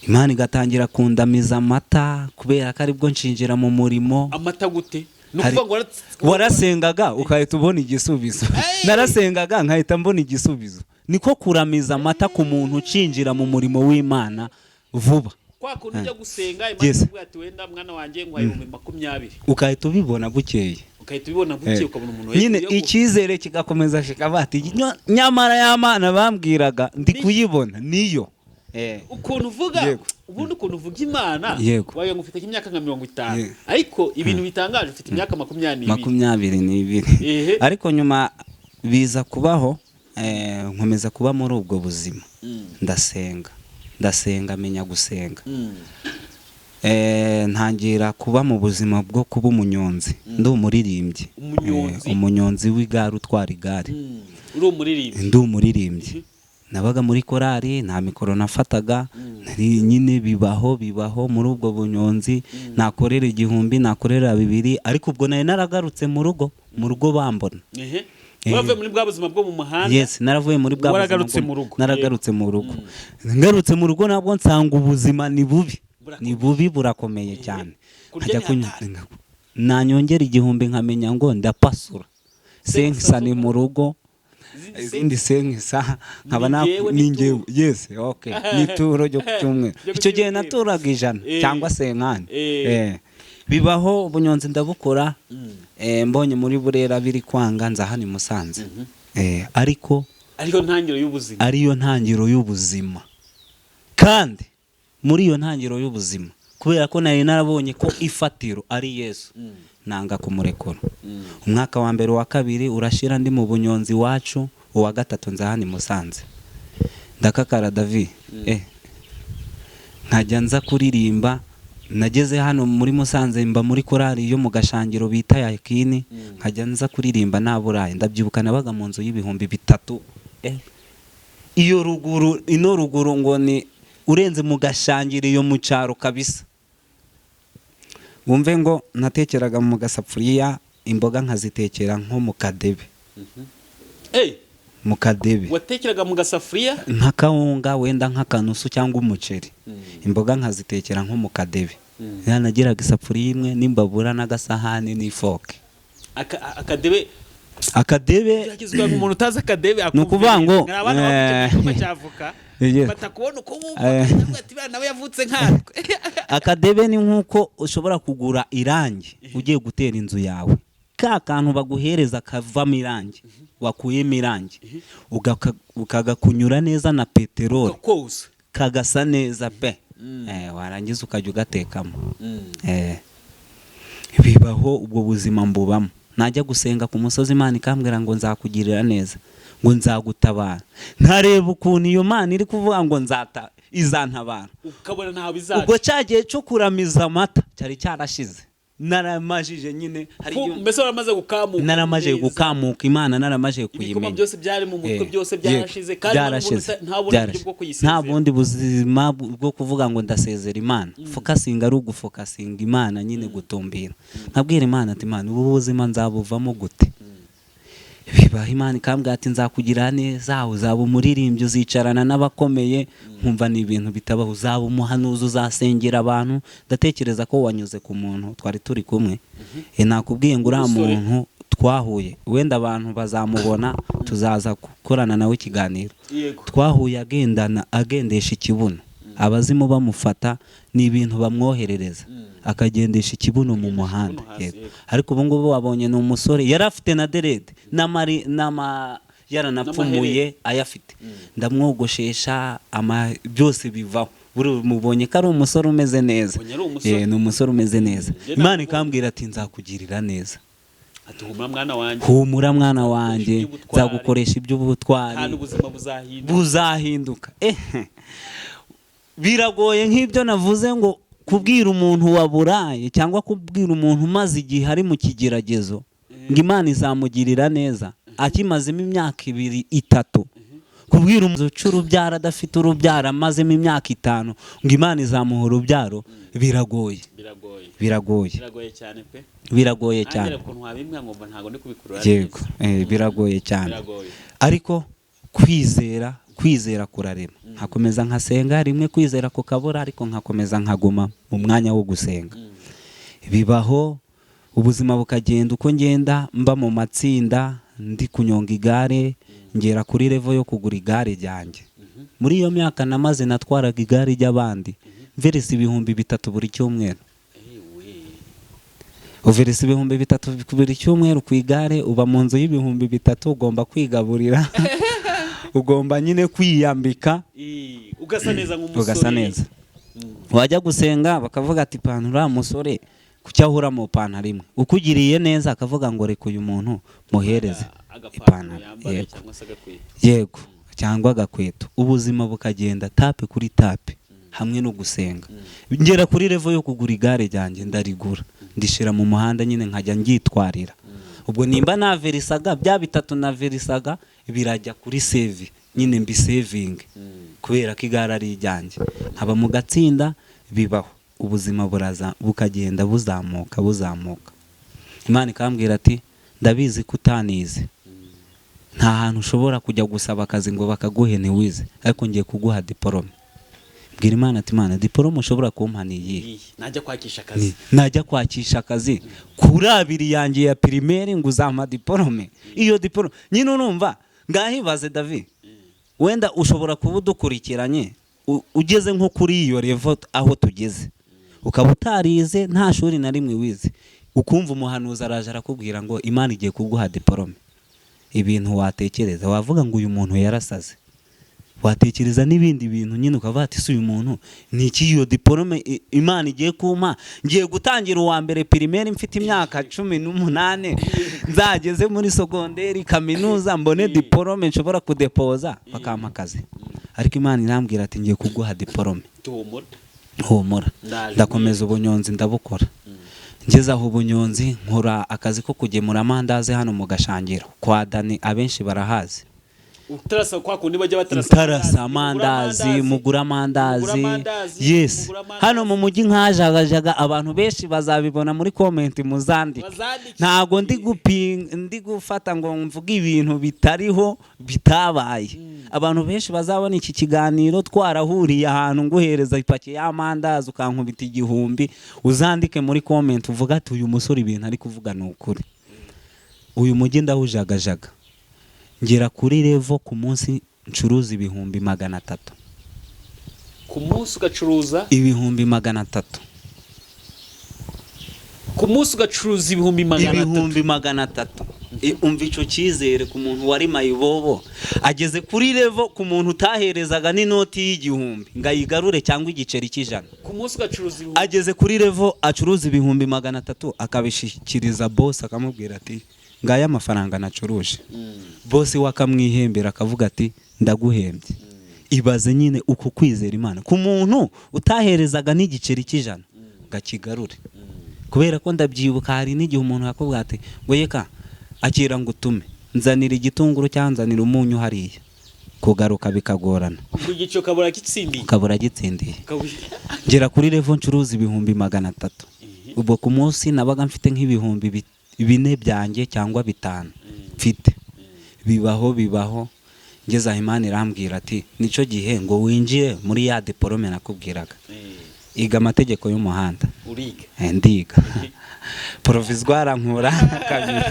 Imana igatangira kundamiza amata, kubera ko aribwo nshinjira mu murimo. Amata gute? Ni ukuvuga ngo Warasengaga ukahita ubona igisubizo. Hey! Narasengaga nkahita mbona igisubizo. Niko kuramiza amata ku muntu ucinjira mu murimo w'Imana vuba. Kwa kuntu ujya gusenga, Imana ikakubwira ati: "Wenda mwana wanjye, nguhaye 20,000." Ukahita ubibona bukeye. Ugahita ubibona bukeye, ukabona umuntu Nyine yaguha. icyizere kigakomeza kikaba ati: "Nyamara ya Mana bambwiraga ndi kuyibona niyo." Ukuntu uvuga, ubundi ukuntu uvuga Imana, wagira ngo ufite nk'imyaka nka 50, ariko ibintu bitangaje, ufite imyaka 22. 22. Ariko nyuma biza kubaho, nkomeza kuba muri ubwo buzima. Ndasenga, ndasenga, menya gusenga. Ntangira kuba mu buzima bwo kuba umunyonzi, ndi umuririmbyi. Umunyonzi? Umunyonzi w'igare, utwara igare. Uri umuririmbyi. Ndi umuririmbyi, nabaga muri korari, nta mikoro nafataga. Nari nyine bibaho, bibaho muri ubwo bunyonzi, nakorera 1000, nakorera 2000, ariko ubwo nari naragarutse mu rugo, mu rugo bambona. Waravuye muri bwa buzima bwo mu muhanda. Yes, naravuye muri bwa buzima. Waragarutse mu rugo. Naragarutse mu rugo. Ngarutse mu rugo nabwo nsanga ubuzima ni bubi. Burakomeye. Ni bubi, burakomeye cyane. Kurya Nkajya ni kunywa hatari. Nanyongera 1000 nkamenya ngo ndapasura 500 ni mu rugo, izindi 500 nkaba Ni njyewe. Ni N'ituro. njyewe, yes, okay, n'ituro ryo ku cyumweru. Ryo ku Icyo gihe cyumweru. naturaga 100 cyangwa 50. Bibaho, ubunyonzi ndabukora. Mbonye muri Burera biri kwanga, nza hano i Musanze. Ariko Ariyo ntangiriro y'ubuzima. Ariyo ntangiriro y'ubuzima. Kandi muri iyo ntangiriro y'ubuzima, kubera ko nari narabonye ko ifatiro ari Yesu, nanga kumurekura. Umwaka wa mbere, wa kabiri urashira ndi mu bunyonzi iwacu. Uwa gatatu nza hano i Musanze, ndakakara Davi, nkajya nza kuririmba. Nageze hano muri Musanze, mba muri korali yo mu Gashangiro bita Yakini, nkajya nza kuririmba naburaye. Ndabyibuka nabaga mu nzu y'3000, iyo ruguru, ino ruguru ngo ni urenze mu Gashangiro, iyo mu cyaro kabisa. Wumve ngo natekeraga mu gasafuriya, imboga nkazitekera nko mu kadebe. Mu kadebe. Watekeraga mu gasafuriya? Nk'akawunga wenda nk'akanusu cyangwa umuceri, imboga nkazitekera nko mu kadebe. Nagiraga isafuriya imwe n'imbabura n'agasahani n'ifoke. Akadebe? Akadebe. Byagizwe umuntu utazi akadebe. Ni ukuvuga ngo, Hari abana bavukiye mu cyumba cy'avoka batakubona uko wumva, bakavuga ati: "Bana nawe yavutse nkatwe." Akadebe ni nk'uko ushobora kugura irangi ugiye gutera inzu yawe, ka kantu baguhereza kavamo irangi, wakuyemo irangi, ukagakunyura neza na peteroli, ukakoza, kagasa neza pe. Warangiza ukajya ugatekamo. Bibaho, ubwo buzima mbubamo. Najya gusenga ku musozi, Imana ikambwira ngo nzakugirira neza, ngo nzagutabara. Nkareba ukuntu iyo Mana iri kuvuga ngo nzata izantabara, ukabona ntawe bizaca. Ubwo cya gihe cyo kuramiza amata cyari cyarashize, naramajije nyine hari Mbese waramaze gukamuka naramaje neza. gukamuka Imana, naramaje Ibikoma kuyimenya. byose byari mu mutwe, byose byarashize, kandi Byarashize. nta bundi buryo Byarashize. bwo kuyisezera. Nta bundi buzima bwo kuvuga ngo ndasezera Imana. Focusinga ari ugufocusinga Imana nyine, gutumbira. Nkabwira Imana ati: "Imana, ubu buzima nzabuvamo gute?" Bibaho, Imana ikambwira ati: "Nzakugira neza, uzaba umuririmbyi, uzicarana n'abakomeye." Nkumva ni ibintu bitabaho. "Uzaba umuhanuzi, uzasengera abantu." Ndatekereza ko wanyuze ku muntu twari turi kumwe. Nakubwiye ngo uriya Umusore. muntu twahuye, wenda abantu bazamubona, tuzaza gukorana nawe ikiganiro. Twahuye agendana, agendesha ikibuno, abazimu bamufata, ni ibintu bamwoherereza, akagendesha ikibuno mu muhanda. Ikibuno hasi. Yego. Ariko ubu ngubu wabonye ni umusore, yari afite na dread n'amari n'ama yaranapfumuye ayafite. Ndamwogoshesha ama byose bivaho. Buri mubonye ko ari umusore umeze neza. Ubonye ari umusore. Ni umusore umeze neza. Njye Imana namubonye. ikambwira ati nzakugirira neza. Ati humura mwana wanjye. Humura mwana wanjye, iby'ubutwari. Nzagukoresha iby'ubutwari kandi ubuzima buzahinduka. Buzahinduka. Biragoye nk'ibyo navuze ngo kubwira umuntu waburaye cyangwa kubwira umuntu umaze igihe ari mu kigeragezo ngo Imana izamugirira neza akimazemo imyaka 2 3, kubwira umuntu uca urubyaro adafite urubyaro amazemo imyaka 5 ngo Imana izamuha urubyaro, biragoye. Biragoye. Biragoye. Biragoye cyane pe. Biragoye nanjye cyane. Ukuntu wabimbwa ngo ntabwo ndi kubikurura Yego, neza. biragoye cyane. Biragoye. Ariko kwizera kurarema. Nkakomeza nkasenga, rimwe kwizera kukabura, ariko nkakomeza nkaguma mu mwanya wo gusenga. Bibaho, ubuzima bukagenda uko ngenda mba mu matsinda, ndi kunyonga igare, ngera kuri level yo kugura igare ryanjye. Muri iyo myaka namaze natwaraga igare ry'abandi, mveresa 3000 buri cyumweru. Ewe. Uveresa 3000 buri cyumweru ku igare, uba mu nzu y'3000, ugomba kwigaburira, ugomba nyine kwiyambika, Ugasa neza nk'umusore. Ugasa neza. Wajya gusenga bakavuga ati ipantaro uriya musore kuki ahura mu ipantaro imwe, ukugiriye neza akavuga ngo reka uyu muntu muhereze agapantaro ipantaro. Yambara Yego. cyangwa se agakweto. Yego, cyangwa agakweto. Ubuzima bukagenda tape kuri tape hamwe no gusenga, ngera kuri level yo kugura igare ryanjye, ndarigura, ndishira mu muhanda nyine nkajya ngyitwarira. Ubwo nimba naverisaga bya bitatu naverisaga birajya kuri save nyine, mbisevinge kubera ko igare ari iryanjye, nkaba mu gatsinda. Bibaho, ubuzima buraza bukagenda buzamuka buzamuka. Imana ikambwira ati ndabizi ko utanize, nta hantu ushobora kujya gusaba akazi ngo bakaguhe ntiwize, ariko ngiye kuguha diporome. Bwira Imana ati Imana, diporome ushobora kumpa ni iyihe? Iyi, najya kwakisha akazi. Najya kwakisha akazi kuri abiri yanjye ya primaire ngo uzampa diporome? Iyo diporome nyine urumva, ngahibaze David, wenda ushobora kuba udukurikiranye ugeze nko kuri iyo level aho tugeze, ukaba utarize, nta shuri na rimwe wize, ukumva umuhanuzi araje arakubwira ngo Imana igiye kuguha diporome, ibintu watekereza wavuga ngo uyu muntu yarasaze, watekereza n'ibindi bintu nyine ukavuga ati si uyu muntu ni iki, iyo diporome Imana igiye kumpa, ngiye gutangira uwa mbere primaire mfite imyaka 18, nzageze muri sogonderi, kaminuza, mbone diporome nshobora kudepoza bakampa akazi. Ariko Imana irambwira ati ngiye kuguha diporome. Tuhumura. Humura. Ndaje. Ndakomeza ubunyonzi ndabukora, ngeze aho ubunyonzi nkora akazi ko kugemura amandazi hano mu Gashangiro kwa Dani, abenshi barahazi. Utarasa kwa kundi bajya batarasa. Ntarasa amandazi, mugura amandazi, yes. Mugura amandazi. Hano mu mujyi nkajagajaga, abantu benshi bazabibona muri comment muzandike. Bazandike. Ntago ndi gupinga, ndi gufata ngo mvuge ibintu bitariho bitabaye. Abantu benshi bazabona iki kiganiro twarahuriye ahantu nguhereza ipaki y'amandazi ukankubita 1000, uzandike muri comment uvuga ati uyu musore ibintu ari kuvuga ni ukuri. Uyu mujyi ndawujagajaga, ngera kuri level ku munsi ncuruza 300,000. Ku munsi ugacuruza 300,000. Ku munsi ugacuruza 300,000. 300,000. Umva icyo cyizere ku muntu wari mayibobo ageze kuri level, ku muntu utaherezaga n'inoti y'1000 ngo ayigarure cyangwa igiceri cy'100. Ku munsi ugacuruza ibihumbi Ageze kuri level acuruza 300,000, akabishyikiriza boss, akamubwira ati ngaya amafaranga nacuruje. Boss we akamwihembera akavuga ati ndaguhembye. Ibaze nyine uku kwizera Imana ku muntu utaherezaga n'igiceri cy'100 ngo akigarure. Kubera ko ndabyibuka hari n'igihe umuntu yakubwira ati ngo yeka akira ngo utume nzanira igitunguru cyangwa nzanira umunyu hariya, kugaruka bikagorana. Ubwo igice ukabura gitsindiye. Ukabura gitsindiye. Ngera kuri level ncuruza 300,000. Ubwo ku munsi nabaga mfite nk'4000 byanjye cyangwa 5 mfite. Bibaho bibaho, ngeze aho Imana irambwira ati nicyo gihe ngo winjire muri ya diporome nakubwiraga, iga amategeko y'umuhanda. Uriga. Ndiga provisoire nkura kabiri.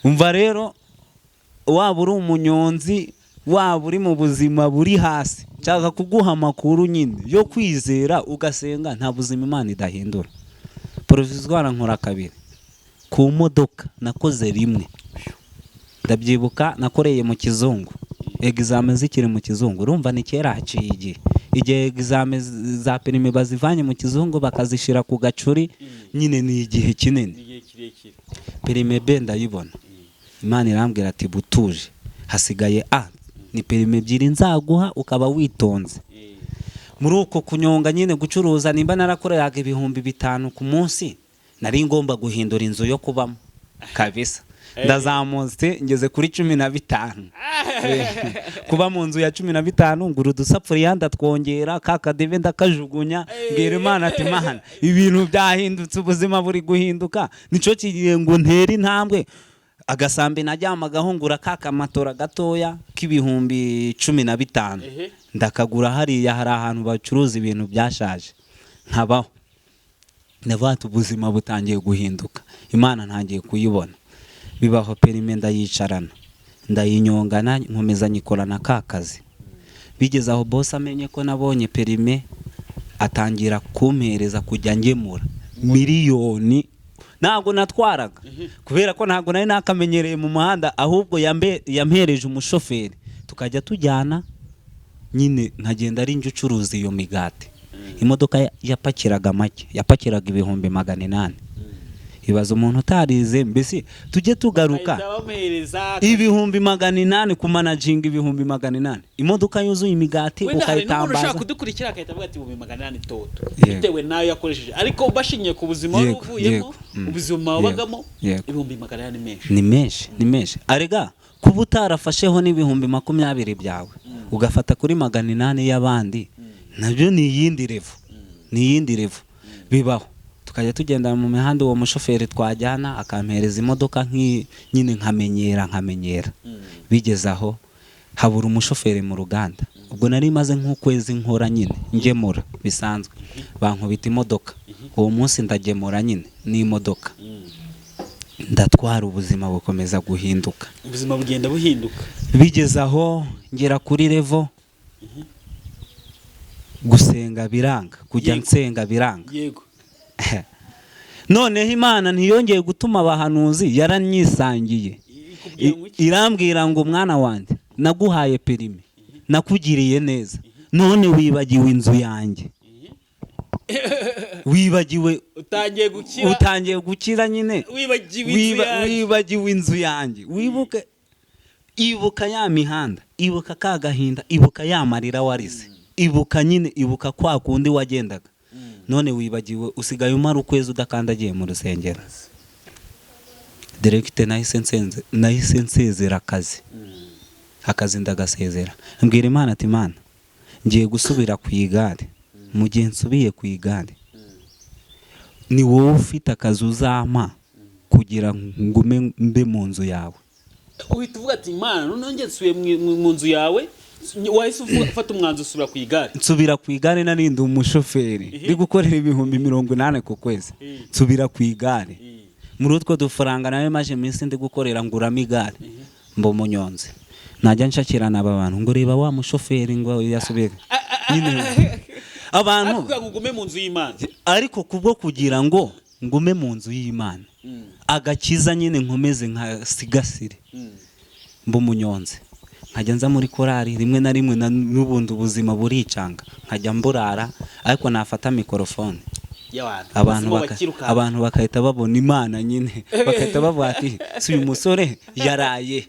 Umva rero, waba uri umunyonzi, waba uri mu buzima buri hasi, nshaka kuguha amakuru nyine yo kwizera ugasenga, nta buzima Imana idahindura. Provisoire nkora kabiri, ku modoka nakoze rimwe, ndabyibuka nakoreye mu kizungu, examen zikiri mu kizungu, urumva ni kera haciye igihe. Igihe examen za permis bazivanye mu kizungu bakazishyira ku gacuri nyine, ni igihe kinini. Igihe kirekire. Permis B ndayibona. Imana irambwira ati: "Butuje, hasigaye A, ni permis ebyiri nzaguha ukaba witonze." Muri uko kunyonga nyine, gucuruza, nimba narakoreraga 5000 ku munsi, nari ngomba guhindura inzu yo kubamo kabisa. Ndazamutse ngeze kuri 15. Kuba mu nzu ya 15, ngura udusafuriya ndatwongera, ka kadebe ndakajugunya. Mbwira Imana ati: "Mana, ibintu byahindutse, ubuzima buri guhinduka, nicyo kigiye ngo ntere intambwe." Agasambi najyamagaho, ngura ka kamatora gatoya k'15,000. Ndakagura hariya, hari ahantu bacuruza ibintu byashaje, nkabaho. Ndavuga ati: "Ubuzima butangiye guhinduka, Imana ntangiye kuyibona." Bibaho, permis ndayicarana, ndayinyongana, nkomeza nyikorana ka kazi. Bigeze aho boss amenye ko nabonye permis, atangira kumpereza kujya ngemura miliyoni. Ntabwo natwaraga kubera ko ntabwo nari nakamenyereye mu muhanda, ahubwo yampereje umushoferi tukajya tujyana nyine, nkagenda ari njye ucuruza iyo migati. Imodoka yapakiraga make, yapakiraga 800,000. Ibaza umuntu utarize, mbese tujye tugaruka. Bahita bamuhereza 800,000, kumanaginga 800,000, imodoka yuzuye imigati, Wenda hari n'umuntu ushobora ukayitambaza. kudukurikira agahita avuga ati 800,000 toto, Yego. bitewe n'ayo yakoresheje, ariko bashingiye ku buzima wari uvuyemo, ubuzima wabagamo, 800,000 menshi. Ni menshi, ni menshi. Arega kuba utarafasheho n'20,000 byawe, ugafata kuri 800 y'abandi, nabyo ni iyindi level, ni iyindi level. Bibaho, tukajya tugenda mu mihanda, uwo mushoferi twajyana akampereza imodoka nyine nkamenyera, nkamenyera. Bigeze aho habura umushoferi mu ruganda. Ubwo nari maze nk'ukwezi nkora nyine, ngemura bisanzwe, bankubita imodoka. Uwo munsi ndagemura nyine n'imodoka, ndatwara, ubuzima bukomeza guhinduka. Ubuzima bugenda buhinduka. Bigeze aho ngera kuri level gusenga biranga, kujya nsenga biranga. Noneho Imana ntiyongeye gutuma abahanuzi, yaranyisangiye. Ikubwira ngo iki? Irambwira ngo: "Mwana wanjye, naguhaye permis, nakugiriye neza, none wibagiwe inzu yanjye, wibagiwe." Utangiye gukira. Utangiye gukira nyine. Wibagiwe inzu yanjye. Wibagiwe inzu yanjye. Wibuke, ibuka ya mihanda, ibuka ka gahinda, ibuka ya marira warize, ibuka nyine, ibuka kwa kundi wagendaga. None wibagiwe, usigaye umara ukwezi udakandagiye mu rusengero. Direct nahise nsezera akazi, akazi ndagasezera. Mbwira Imana ati: "Imana, ngiye gusubira ku igare. Mu gihe nsubiye ku igare, ni wowe ufite akazi uzampa kugira ngo ngume mbe mu nzu yawe." Uhita uvuga ati: "Imana, noneho njye nsubiye mu nzu yawe." Wahise ufata umwanzuro, usubira ku igare. Nsubira ku igare. Narindi umushoferi, ndi gukorera 80,000 ku kwezi. Nsubira ku igare. Muri utwo dufaranga nawe maje iminsi ndi gukorera, nguramo igare, mba umunyonzi. Najya nshakirana aba bantu ngo: "Reba wa mushoferi," ngo yasubiye nyine abantu. Ariko kugira ngo ugume mu nzu y'Imana. Ariko kubwo kugira ngo ngume mu nzu y'Imana, agakiza nyine nkomeze nkasigasire, mba umunyonzi, nkajya nza muri korari rimwe na rimwe, n'ubundi ubuzima buricanga, nkajya mburara, ariko nafata mikorofone y'abantu abantu bazima bakirukanka. Abantu bagahita babona Imana nyine, bagahita bavuga ati: "Si uyu musore yaraye?"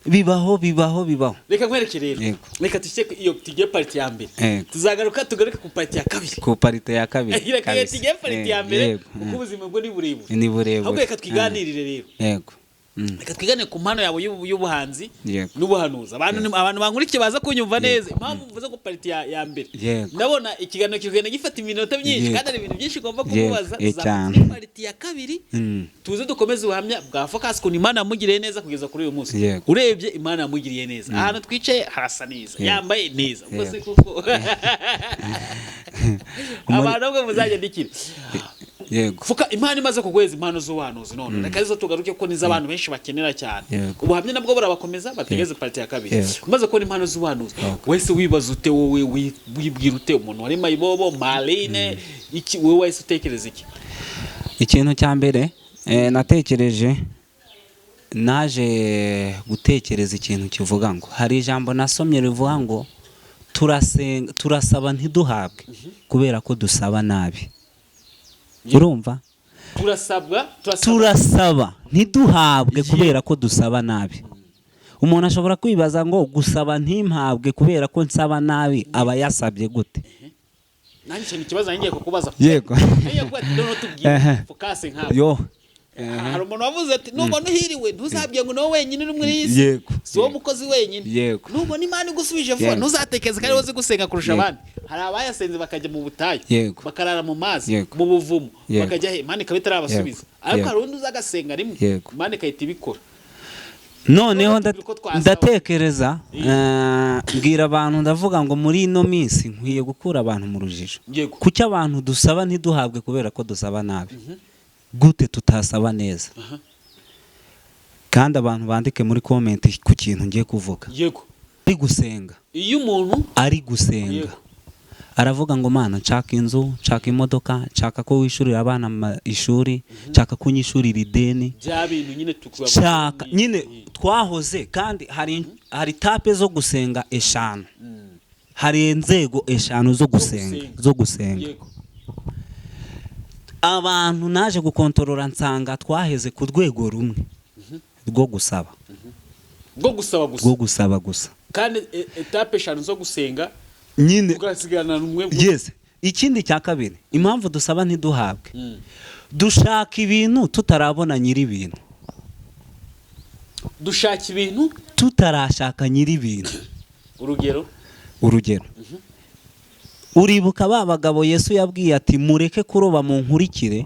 Bibaho, bibaho, bibaho. Reka nkwereke rero. Yego. Reka dushyire iyo tugiye part ya mbere. Yego. Tuzagaruka tugaruke ku part ya kabiri. Ku part ya kabiri. Reka Kabisa. tugiye part ya mbere, kuko ubuzima bwo ni burebure. Ni burebure. Ahubwo reka twiganirire rero. Yego. Reka twigane ku mpano yawe y'ubuhanzi n'ubuhanuzi. Abantu abantu bankurikiye baza kunyumva neza impamvu mvuze ko part ya mbere. Ndabona ikiganiro kigenda gifata iminota myinshi, kandi hari ibintu byinshi ugomba kumubaza. Tuzafata part ya kabiri, tuze dukomeze ubuhamya bwa Focus, ukuntu Imana yamugiriye neza kugeza kuri uyu munsi. Urebye Imana yamugiriye neza, ahantu twicaye harasa neza, yambaye neza. Ubwo se kuko abantu bamwe muzajya Yego. Fuka, Imana imaze kuguheza impano z'ubuhanuzi, none reka arizo tugaruke ko nizo abantu benshi bakenera cyane. Ubuhamya nabwo burabakomeza, bategeze part ya kabiri. Umaze kubona impano z'ubuhanuzi, wese wibaza ute? Wowe wibwira ute? Umuntu wari mayibobo marine iki, wowe wahise utekereza iki? Ikintu cya mbere natekereje, naje gutekereza ikintu kivuga ngo hari ijambo nasomye rivuga ngo Turasenga, turasaba ntiduhabwe kubera ko dusaba nabi. Urumva? Turasabwa, turasaba. Turasaba ntiduhabwe kubera ko dusaba nabi. Umuntu ashobora kwibaza ngo gusaba ntimpabwe kubera ko nsaba nabi, aba yasabye gute? Nanjye ikintu ikibazo ngiye kukubaza. Yego. Ngiye kuba ati noneho tubwire Ehe. focus nkawe. Yo. Hari umuntu wavuze ati nubona uhiriwe ntuzabwiye ngo niwowe wenyine uri muri iyi si. Si wowe mukozi wenyine. Nubona Imana igusubije vuba, ntuzatekereze ko ari wowe uzi gusenga kurusha abandi. Hari abayasenze bakajya mu butayu, bakarara mu mazi, mu buvumo, bakajya he, Imana ikaba itarabasubiza. Ariko hari undi uza agasenga rimwe, Imana igahita ibikora. Noneho Tubwire uko twasaba. Ndatekereza, mbwira abantu, ndavuga ngo muri ino minsi nkwiye gukura abantu mu rujijo. Kuki abantu dusaba ntiduhabwe kubera ko dusaba nabi? Gute tutasaba neza? Kandi abantu bandike muri comment ku kintu ngiye kuvuga. Ari gusenga. Iyo umuntu Ari gusenga, aravuga ngo: "Mana, nshaka inzu, nshaka imodoka, nshaka ko wishyurira abana ishuri, nshaka ko unyishyurira ideni." Bya bintu nyine tukubabona. Nshaka nyine twahoze. Kandi hari étapes zo gusenga 5, hari inzego 5 zo gusenga. Gusenga. Zo gusenga. Abantu naje gukontorora, nsanga twaheze ku rwego rumwe rwo gusaba. Bwo gusaba gusa. Rwo gusaba gusa. Kandi étapes 5 zo gusenga nyine tugasigarana rumwe. Yes. Ikindi cya kabiri, impamvu dusaba ntiduhabwe, dushaka ibintu tutarabona nyiri ibintu. Dushaka ibintu tutarashaka nyiri ibintu. Urugero? Urugero, uribuka ba bagabo Yesu yabwiye ati: "Mureke kuroba, mu nkurikire"?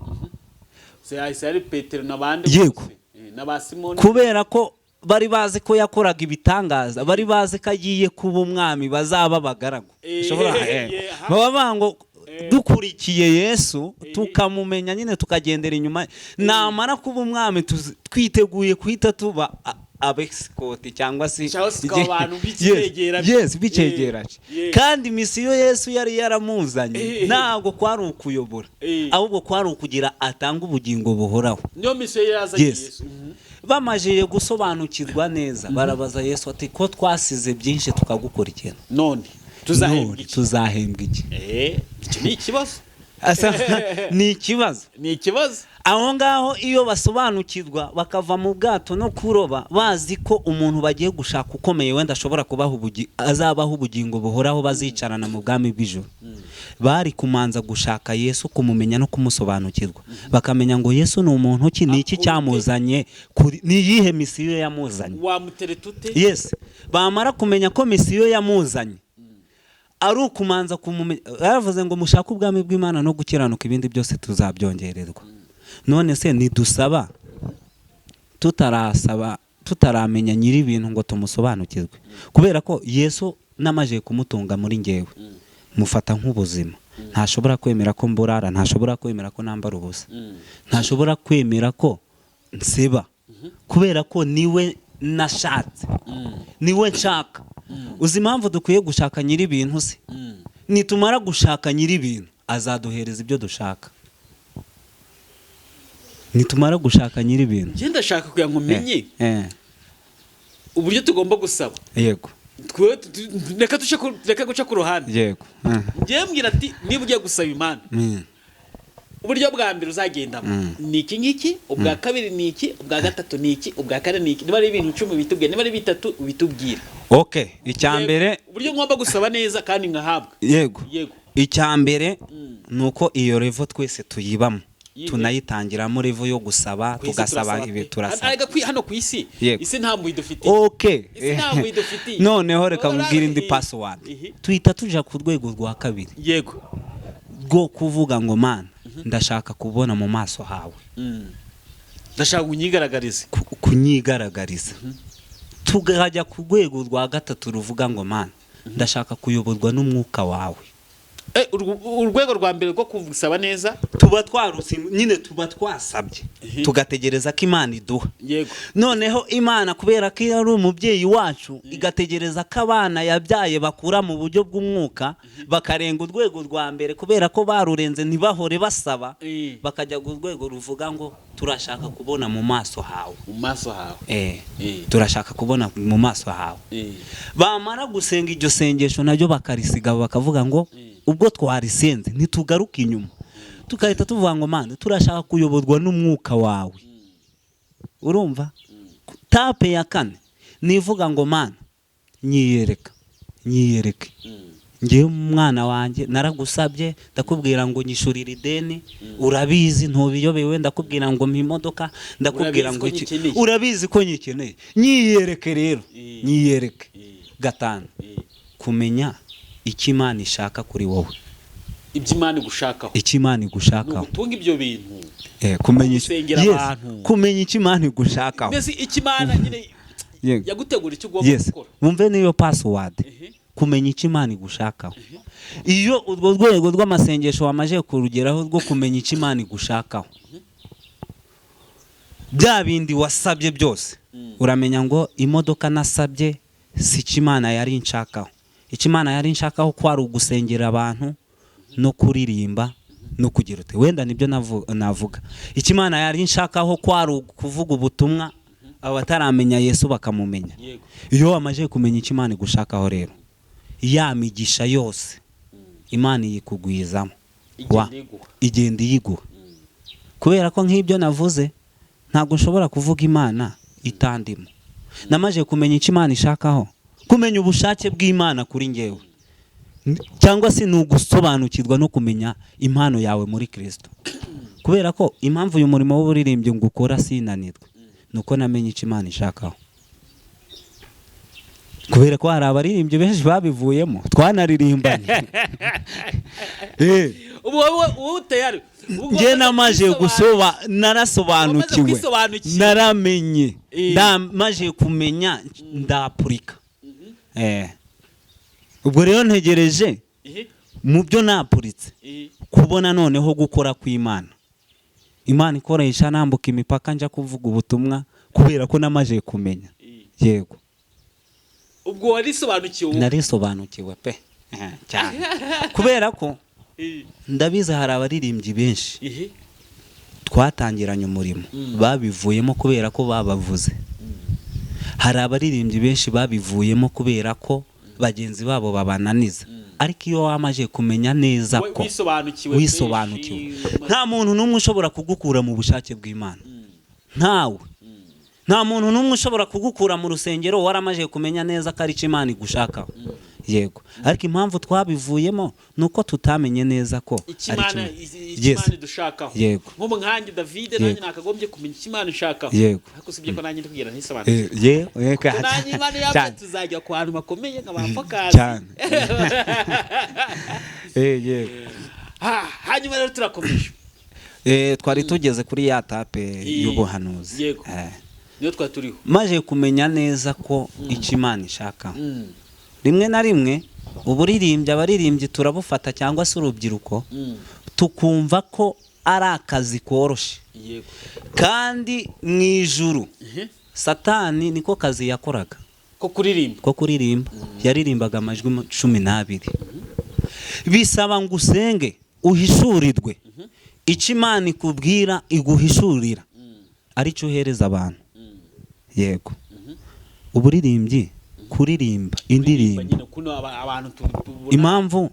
Se yahise ari Petero n'abandi bose. Na ba Simoni. Kubera ko bari bazi ko yakoraga ibitangaza, bari bazi ko agiye kuba umwami, bazaba abagaragu. Baba bavuga ngo dukurikiye Yesu, tukamumenya nyine, tukagendera inyuma, namara kuba umwami twiteguye guhita tuba abesikoti cyangwa se Cyangwa se tukaba abantu b'ikigegera. Yes, b'icegera. Kandi mission Yesu yari yaramuzanye ntabwo kwari ukuyobora, ahubwo kwari ukugira atanga ubugingo buhoraho. Niyo mission yari yazanye. Yesu. Bamajije gusobanukirwa neza, barabaza Yesu ati: "Ko twasize byinshi tukagukurikira, none tuzahembwa none iki?" Tuzahembwa iki? Icyo ni ikibazo. Ni ikibazo. Ni ikibazo. Aho ngaho iyo basobanukirwa, bakava mu bwato no kuroba, bazi ko umuntu bagiye gushaka ukomeye wenda ashobora kubaha azabaha ubugingo buhoraho, bazicarana mu bwami bw'ijuru, bari kumanza gushaka Yesu, kumumenya no kumusobanukirwa, bakamenya ngo Yesu ni umuntu ki, ni iki Akora ute? cyamuzanye, ni iyihe mission yamuzanye? Wamutereta ute? Yes. Bamara kumenya ko mission yamuzanye ari ukumanza kumumenya, yaravuze ngo: "Mushake ubwami bw'Imana no gukiranuka, ibindi byose tuzabyongererwa." None se nidusaba tutarasaba, tutaramenya nyiri ibintu ngo tumusobanukirwe? Kubera ko Yesu namaze kumutunga muri ngewe, mufata nk'ubuzima, ntashobora kwemera ko mburara, ntashobora kwemera ko nambara ubusa, ntashobora kwemera ko nseba, kubera ko niwe nashatse, niwe nshaka. Uzi impamvu dukwiye gushaka nyiri ibintu se? Nitumara gushaka nyiri ibintu, azaduhereza ibyo dushaka. Nitumara gushaka nyiri ibintu. Njye ndashaka kugira ngo menye uburyo tugomba gusaba. Twe reka reka guca ku ruhande. Njyewe mbwira ati niba ugiye gusaba Imana, uburyo bwa mbere uzagendamo ni iki ngiki, ubwa kabiri ni iki, ubwa gatatu ni iki, ubwa kane ni iki. Niba ari ibintu 10 bitubwire, niba ari 3 ubitubwire. Okay, icya mbere. Uburyo ngomba gusaba neza kandi nkahabwa. Yego. Yego. Icya mbere ni uko iyo level twese tuyibamo, Yihe? tunayitangiramo, level yo gusaba. Ku isi Tugasaba turasaba ibi pe. turasaba. Arega hano ku isi, isi nta mbuye dufitiye. Isi nta mbuye dufitiye. Noneho reka nkubwire indi Ihi. password. Ihi. Tuhita tuja ku rwego rwa kabiri rwo kuvuga ngo: "Mana, ndashaka kubona mu maso hawe." Ndashaka unyigaragarize. Kunyigaragariza. Tukajya ku rwego rwa gatatu ruvuga ngo: "Mana, ndashaka kuyoborwa n'umwuka wawe." Urwego rwa mbere rwo gusaba neza. Tuba twarutse nyine, tuba twasabye, tugategereza ko Imana iduha. Noneho Imana, kubera ko iyo ari umubyeyi wacu, igategereza ko abana yabyaye bakura mu buryo bw'umwuka, bakarenga urwego rwa mbere, kubera ko barurenze ntibahore basaba, bakajya ku rwego ruvuga ngo turashaka kubona mu maso hawe. Mu maso hawe. Turashaka kubona mu maso hawe. Bamara gusenga iryo sengesho naryo bakarisiga, bakavuga ngo ubwo twarisenze ntitugaruke inyuma, tugahita tuvuga ngo Mana, turashaka kuyoborwa n'umwuka wawe. Urumva, étape ya kane nivuga ngo Mana, nyiyereka, nyiyereke. Ngewe umwana wanjye naragusabye, ndakubwira ngo nyishurire ideni, urabizi ntubiyobewe, ndakubwira ngo mpa imodoka, ndakubwira Urabizi ngo ko iki, nyikeneye. Urabizi ko nyikeneye, nyiyereke rero, nyiyereke. Gatanu, kumenya icyo Imana ishaka kuri wowe. Ibyo Imana igushakaho. Icyo Imana Ni igushakaho. ugutunga ibyo bintu. Kumenya icyo Gusengera Yes, abantu. kumenya icyo Imana igushakaho. Mbese icyo Imana nyine yagutegura, icyo ugomba gukora. Wumve niyo password. Kumenya icyo Imana igushakaho. Iyo urwo rwego rw'amasengesho wamaze kurugeraho rwo kumenya icyo Imana igushakaho, bya bindi wasabye byose uramenya ngo imodoka nasabye si icyo Imana yari inshakaho. Icyo Imana yari inshakaho ko ari ugusengera abantu no kuririmba no kugira ute, wenda nibyo navuga. Icyo Imana yari inshakaho ko ari ukuvuga ubutumwa, abataramenya Yesu bakamumenya. Iyo wamaze kumenya icyo Imana igushakaho rero, ya migisha yose Imana iyikugwizamo. Igenda iguha. Igenda iyiguha, kubera ko nk'ibyo navuze ntabwo nshobora kuvuga Imana itandimo. Namaze kumenya icyo Imana ishakaho. Kumenya ubushake bw'Imana kuri ngewe, cyangwa se ni ugusobanukirwa no kumenya impano yawe muri Kirisito, kubera ko impamvu uyu murimo w'uburirimbyi ngo ukora sinanirwe ni uko namenye icyo Imana ishakaho, kubera ko hari abaririmbyi benshi babivuyemo twanaririmbanye. Ubu wowe tayari. Ubu Njye wamaze namaze gusoba, narasobanukiwe. Wamaze kwisobanukirwa. Naramenye, ndamaze kumenya, ndapurika. Ubwo rero ntegereje mu byo napuritse kubona noneho gukora kw'Imana, Imana ikoresha nambuka imipaka njya kuvuga ubutumwa, kubera ko namaze kumenya. Yego. Ubwo warisobanukiwe ubu. Narisobanukiwe pe. Cyane, kubera ko ndabizi hari abaririmbyi benshi twatangiranye umurimo babivuyemo kubera ko babavuze. Hari abaririmbyi benshi babivuyemo kubera ko bagenzi babo babananiza. Ariko iyo wamaze kumenya neza ko wisobanukiwe wisobanukiwe, benshi, nta muntu n'umwe ushobora kugukura mu bushake bw'Imana. Ntawe, nta muntu n'umwe ushobora kugukura mu rusengero waramaze kumenya neza ko ari cyo Imana igushakaho. Yego, ariko impamvu twabivuyemo ni uko tutamenye neza ko icyo ari Imana cyo. Icyo Imana idushakaho. Nk'ubu nkanjye David, nanjye nakagombye kumenya icyo Imana ishakaho. Ariko usibye ko nanjye ndi kugira ntisobanukiwe. Ye Kuko nanjye Imana yavuze cyane. tuzajya ku hantu bakomeye nka ba Fokasi. Cyane. Yego. Hanyuma rero turakomeje. Twari tugeze kuri ya étape y'ubuhanuzi. Niyo twari turiho. Maze kumenya neza ko icyo Imana ishaka, rimwe na rimwe uburirimbyi, abaririmbyi turabufata, cyangwa se urubyiruko, tukumva ko ari akazi koroshye, kandi mu ijuru Satani niko kazi yakoraga. Ko kuririmba. Ko kuririmba. Yaririmbaga amajwi 12. Bisaba ngo usenge uhishurirwe icyo Imana ikubwira, iguhishurira aricyo uhereza abantu. Yego, uburirimbyi, kuririmba indirimbo Nyine kuno abantu tubona. Impamvu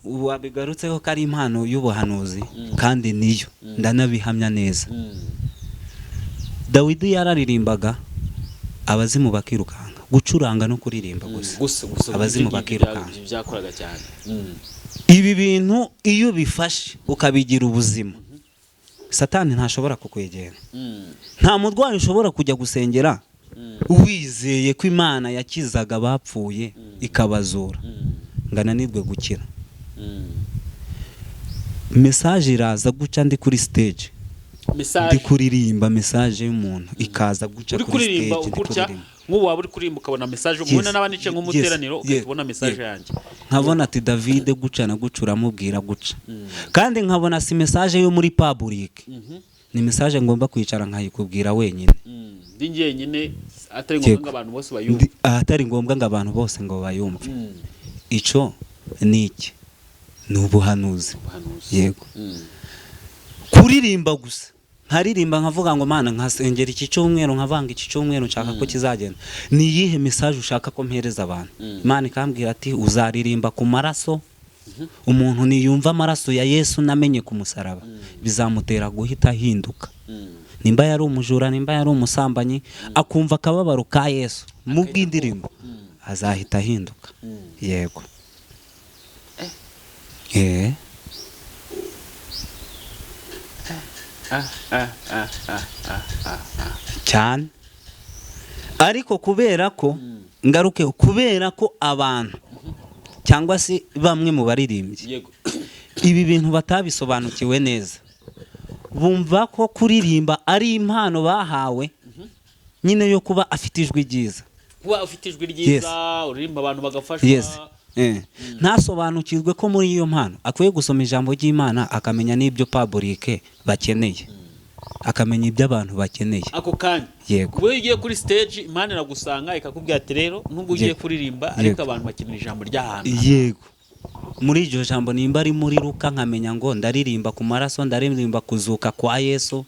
wabigarutseho ko ari impano y'ubuhanuzi, kandi niyo, ndanabihamya neza. Dawidi yararirimbaga abazimu bakirukanka. Gucuranga no kuririmba gusa, Gusa gusa. abazimu Ibyo ngibyo bakirukanka. Byakoraga cyane. Ibi bintu iyo ubifashe ukabigira ubuzima, Satani ntashobora kukwegera. Nta murwayi ushobora kujya gusengera wizeye ko Imana yakizaga abapfuye ikabazura ngo ananirwe gukira. Message iraza guca ndi kuri stage, ndi Message kuririmba, message y'umuntu ikaza guca uri kuri kuririmba stage ndi gutya, kuririmba. nk'ubu waba uri kuririmba ukabona message umuntu n'aba nicaye nko mu iteraniro, ugahita ubona message yanjye. Nkabona ati David guca na guca uramubwira guca, kandi nkabona si message yo muri public, ni message ngomba kwicara nkayikubwira wenyine. Ndi njyenyine, atari ngombwa ngo abantu bose bayumve. Ahatari ngombwa ngo abantu bose ngo bayumve. Ico ni iki? Ni ubuhanuzi. Ubuhanuzi. Yego. Kuririmba gusa, nkaririmba nkavuga ngo Mana, nkasengera iki cyumweru, nkavanga iki cyumweru nshaka ko kizagenda, ni iyihe message ushaka ko mpereza abantu? Imana ikambwira ati uzaririmba ku maraso. Umuntu niyumva amaraso ya Yesu namenye ku musaraba, bizamutera guhita ahinduka. Nimba yari umujura, nimba yari umusambanyi, akumva akababaro ka Yesu mu bw'indirimbo, azahita ahinduka. Yego. Cyane. Ariko kubera ko ngaruke, kubera ko abantu cyangwa se bamwe mu baririmbyi ibi bintu batabisobanukiwe neza, bumva ko kuririmba ari impano bahawe nyine yo kuba afite ijwi ryiza. Kuba ufite ijwi ryiza, uririmba abantu bagafashwa. Yes. Ntasobanukirwe ko muri iyo mpano akwiye gusoma ijambo ry'Imana, akamenya n'ibyo public bakeneye, akamenya ibyo abantu bakeneye. Ako kanya. Yego. Ubwo iyo ugiye kuri stage, Imana iragusanga ikakubwira ati rero nubwo ugiye kuririmba, ariko abantu bakenera ijambo ry'ahantu. Yego, muri iryo jambo nimba ari muri Luka, nkamenya ngo ndaririmba ku maraso, ndaririmba kuzuka kwa Yesu,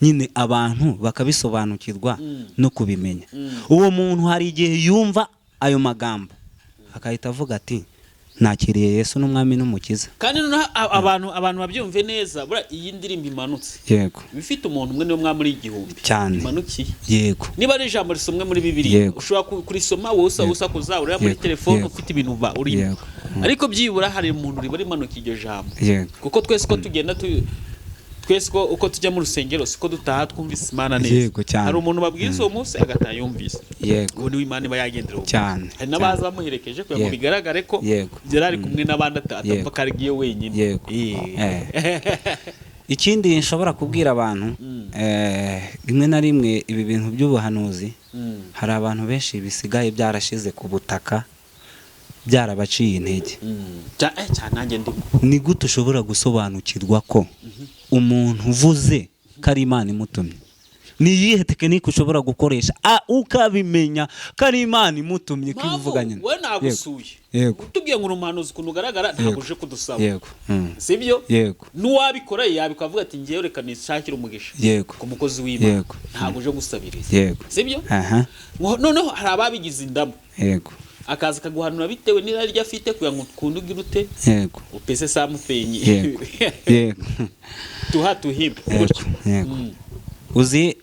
nyine abantu bakabisobanukirwa no kubimenya. Uwo muntu hari igihe yumva ayo magambo akahita avuga ati nakiriye Yesu n'umwami n'umukiza. Kandi noneho abantu babyumve neza, buriya iyi ndirimbo imanutse, iba ifite umuntu umwe, niwe mwami 1000 imanukiye. Niba ari ijambo risomwe muri Bibiliya, ushobora kurisoma wowe usakuza, ureba muri telefone, ufite ibintu urimo, ariko byibura hari umuntu riba rimanukiye iryo jambo. Kuko twese uko tugenda twese uko tujya mu rusengero siko dutaha twumvise Imana neza. Yego, cyane. Hari umuntu babwiza uwo munsi agataha yumvise. Uwo niwe Imana iba yagendera uwo munsi. Hari n'abaza bamuherekeje kugira ngo bigaragare ko yari ari kumwe n'abandi, atapfa ko agiye wenyine. Ikindi nshobora kubwira abantu, rimwe na rimwe ibi bintu by'ubuhanuzi, hari abantu benshi bisigaye byarashize ku butaka, byarabaciye intege. Nanjye ndimo. Ni gute ushobora gusobanukirwa ko umuntu uvuze ko ari Imana imutumye? Ni iyihe tekinike ushobora gukoresha ukabimenya ko ari Imana imutumye, ko ivuga nyine? We nagusuye. Utubwiye ngo uri umuhanuzi, ukuntu ugaragara ntabwo uje kudusaba. Sibyo? Yego. N'uwabikora yabikora avuga ati ngewe reka nishakire umugisha ku mukozi w'Imana. Ntabwo uje gusabiriza. Sibyo? Noneho hari ababigize indamu. Akaza akaguhanura bitewe n'irari rye afite kugira ngo ukunde ugire ute? Upese something. Yego. Yego. Tuha tuhimbe. Yego. Yego. Uzi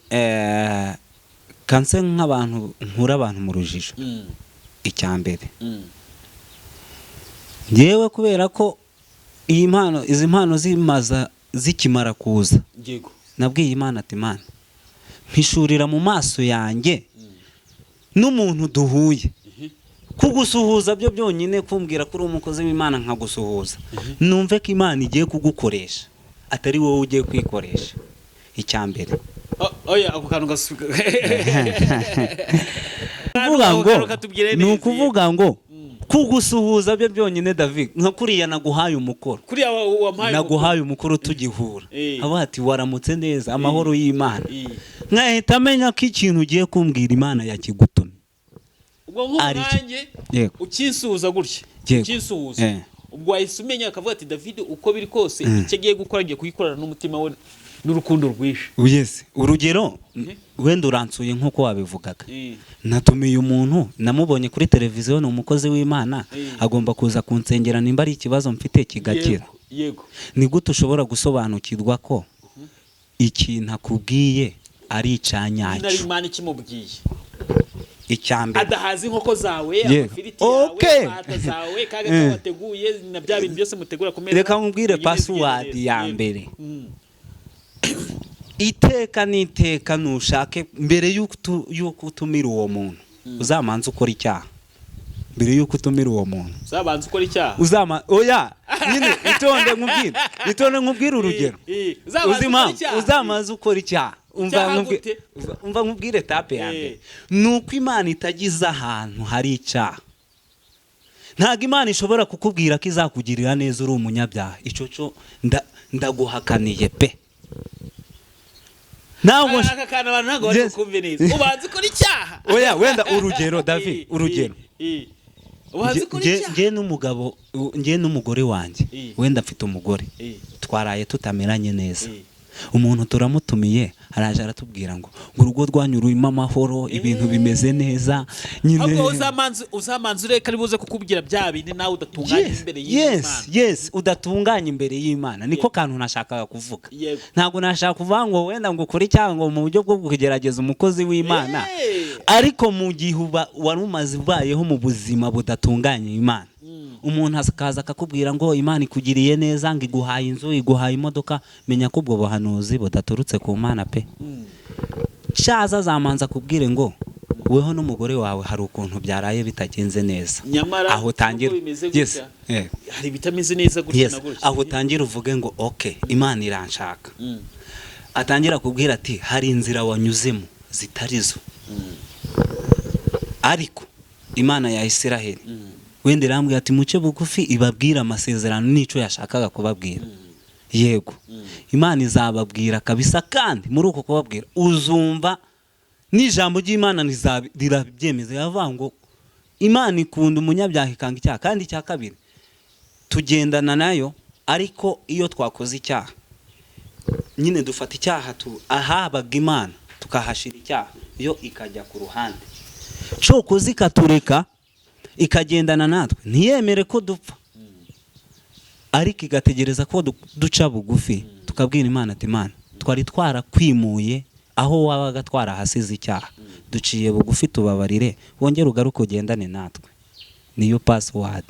kanse nk'abantu nkura abantu mu rujijo. Icya mbere, ngewe kubera ko iyi mpano, izi mpano zimaza zikimara kuza, nabwiye Imana ati Imana, mpishurira mu maso yanjye n'umuntu duhuye, kugusuhuza byo byonyine, kumbwira ko uri umukozi w'Imana nkagusuhuza, numve ko Imana igiye kugukoresha, atari wowe ugiye kwikoresha. Icya mbere, Oya, ako kantu gasuka. Kuvuga Ako ngo kantu katubwire ni neza. ukuvuga ngo kugusuhuza byo byonyine, David, nka kuriya naguhaye umukoro, Kuriya wampaye. naguhaye umukoro tugihura, avuga ati waramutse neza, amahoro y'Imana, nkahita amenya ko ikintu ugiye kumbwira Imana yakigutumye. Ubwo Ari iki? nk'umwanjye ukinsuhuza gutya, ukinsuhuza, ubwo wahise umenya akavuga ati David uko biri kose icyo agiye gukora agiye kugikorana n'umutima we n'urukundo rwinshi. Yes. Urugero, wenda uransuye nk'uko wabivugaga, natumiye umuntu namubonye kuri televiziyo, ni umukozi w'Imana, agomba kuza kunsengera nimba ari ikibazo mfite kigakira. Yego, yego. Ni gute ushobora gusobanukirwa ko ikintu akubwiye ari Nyine ari icyanyacyo? Imana ikimubwiye. Icya mbere, Adahaza inkoko zawe, amafiriti yawe, fanta zawe, kaga wateguye na bya bintu byose mutegura ku meza. Reka nkubwire Bigende password neza. ya mbere. Iteka n'iteka nushake mbere y'uko utumira uwo muntu, uzamanza ukora icyaha mbere y'uko utumira uwo muntu. Uzabanza ukora icyaha. Uzama oya nyine, itonde nkubwire, itonde nkubwire urugero. Uzabanza Uzi ukora impamvu? icyaha. Uzamanza ukora icyaha. Umva Icyaha gute? Umva nkubwire étape ya mbere, ni uko Imana itagize ahantu hari icyaha. Ntabwo Imana ishobora kukubwira ko izakugirira neza uri umunyabyaha. Icyo cyo ndaguhakaniye pe. Ntabwo Aka kantu abantu ntabwo bari Yes. bukumve neza. Ubanza ukora icyaha. Oya, wenda urugero, David, urugero. Ubanza ukora icyaha. Njye n'umugabo, njye n'umugore wanjye, wenda mfite umugore, twaraye tutameranye neza. Umuntu turamutumiye, araje aratubwira ngo urugo rwanyu rurimo amahoro, ibintu bimeze neza nyine. Ahubwo uzamanza ureka ari buze kukubwira bya bindi nawe udatunganya imbere y'Imana. Yes, udatunganya imbere y'Imana, niko kantu nashakaga kuvuga. Ntabwo nashaka kuvuga ngo wenda ngo ukore icyaha ngo mu buryo bwo kugerageza umukozi w'Imana, ariko mu gihe uba wari umaze ubayeho mu buzima budatunganye Imana, umuntu akaza akakubwira ngo Imana ikugiriye neza, ngo iguhaye inzu, iguhaye imodoka, menya ko ubwo buhanuzi budaturutse ku Mana pe. Cyaza azamanza akubwire ngo weho n'umugore wawe hari ukuntu byaraye bitagenze neza. Nyamara aho utangira nubwo bimeze gutya, hari ibitameze neza gutya na gutya. Aho utangira uvuge ngo okay, Imana iranshaka. Atangira kubwira ati hari inzira wanyuzemo zitari zo, ariko Imana ya Isiraheli wenda irambwira ati muce bugufi, ibabwira amasezerano n'icyo yashakaga kubabwira. Yego, Imana izababwira kabisa, kandi muri uko kubabwira uzumva n'ijambo ry'Imana rirabyemeza. Yavuga ngo Imana ikunda umunyabyaha ikanga icyaha. Kandi icya kabiri, tugendana nayo, ariko iyo twakoze icyaha nyine dufata icyaha tu ahabaga Imana tukahashira icyaha, yo ikajya ku ruhande, cokoze ikatureka ikagendana natwe, ntiyemere ko dupfa, ariko igategereza ko duca bugufi, tukabwira Imana ati Imana, twari twarakwimuye aho wabaga twarahasize icyaha, duciye bugufi, tubabarire, wongere ugaruke ugendane natwe. Niyo password,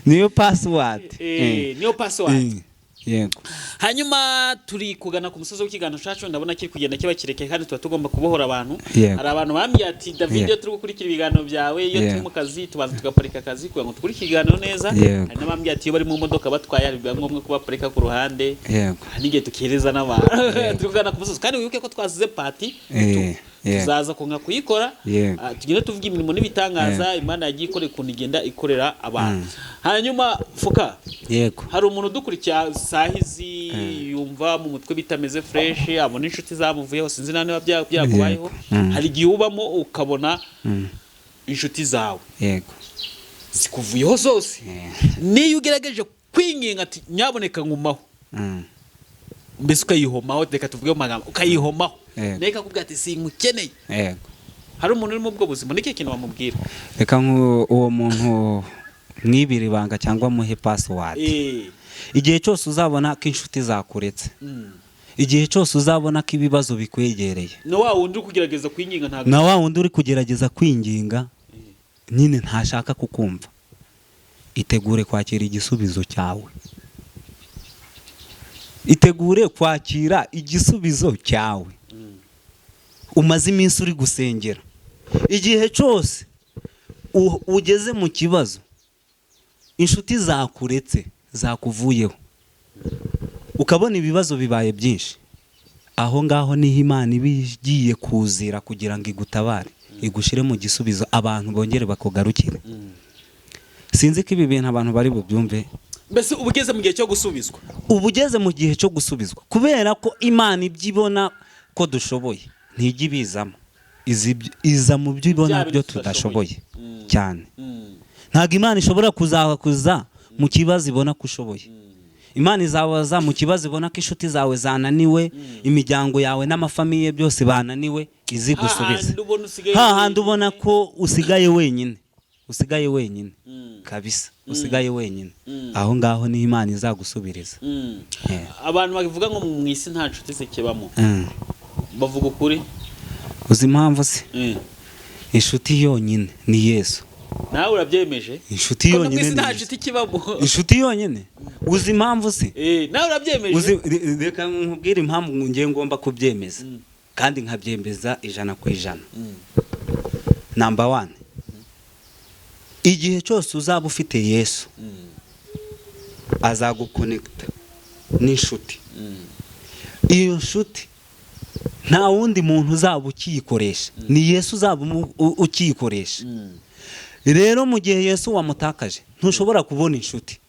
niyo password. Niyo password. Yego. Hanyuma turi kugana ku musozi w'ikiganiro cyacu, ndabona kiri kugenda kiba kirekire kandi tuba tugomba kubohora abantu. Hari abantu bambwiye ati David, iyo turi gukurikira ibiganiro byawe, iyo turi mu kazi tubanza tugaparika akazi kugira ngo dukurikire ikiganiro neza. Hari n'abambwiye ati iyo bari mu modoka batwaye hari biba ngombwa ko baparika ku ruhande. Hari n'igihe tukereza n'abantu. Turi kugana ku musozi kandi wibuke ko twasize part tuzaza kunka kuyikora. Tugende tuvuga imirimo n'ibitangaza Imana yagiye ikora, ukuntu igenda ikorera abantu. Hanyuma Fuka, hari umuntu udukurikiye saha izi, yumva mu mutwe bitameze fresh, abona inshuti zamuvuyeho, sinzi niba byakubayeho. Hari igihe ubamo ukabona inshuti zawe zikuvuyeho zose, niyo ugerageje kwinginga ati nyaboneka nkumaho, mbese ukayihomaho, reka tuvuge mu magambo ukayihomaho, nayo ikakubwira ati sinkukeneye. Hari umuntu uri mu bwo buzima, ni ikihe kintu wamubwira? Reka uwo muntu mwibire ibanga cyangwa muhe password. Igihe cyose uzabona ko inshuti zakuretse, igihe cyose uzabona ko ibibazo bikwegereye, na wa wundi uri kugerageza kwinginga ntabwo, na wa wundi uri kugerageza kwinginga nyine ntashaka kukumva, itegure kwakira igisubizo cyawe. Itegure kwakira igisubizo cyawe umaze iminsi uri gusengera. Igihe cyose ugeze mu kibazo, inshuti zakuretse, zakuvuyeho, ukabona ibibazo bibaye byinshi, aho ngaho niho Imana iba igiye kuzira kugira ngo igutabare, igushyire mu gisubizo, abantu bongere bakugarukire. Sinzi ko ibi bintu abantu bari bubyumve. Mbese uba ugeze mu gihe cyo gusubizwa. Uba ugeze mu gihe cyo gusubizwa, kubera ko Imana ibyo ibona ko dushoboye ntijya ibizamo, iza mu byo ibona Bya byo bintu tudashoboye tudashoboye. Cyane. Ntabwo Imana ishobora kuzakuza mu kibazo ibona ko ushoboye. Imana izabaza mu kibazo ibona ko inshuti zawe zananiwe, imiryango yawe n'amafamiye byose bananiwe, izi gusubiza Hahandi ubona usigaye hahandi ubona ko usigaye wenyine, usigaye wenyine kabisa, usigaye wenyine, aho ngaho niho Imana izagusubiriza. Abantu bavuga ngo mu isi nta nshuti zikibamo, bavuga ukuri. Uzi impamvu se? Inshuti yonyine ni Yesu. Nawe urabyemeje Inshuti ko no mu yonyine isi ni nta Yesu. nshuti ikibamo. Inshuti yonyine, uzi impamvu se? Nawe urabyemeje. Uzi, reka nkubwire impamvu ngiye ngomba kubyemeza kandi nkabyemeza 100%. Number one, igihe cyose uzaba ufite Yesu, azagukonekita n'inshuti. Iyo nshuti Nta wundi muntu uzaba ukiyikoresha, ni Yesu uzaba ukiyikoresha. Rero mu gihe Yesu wamutakaje, ntushobora kubona inshuti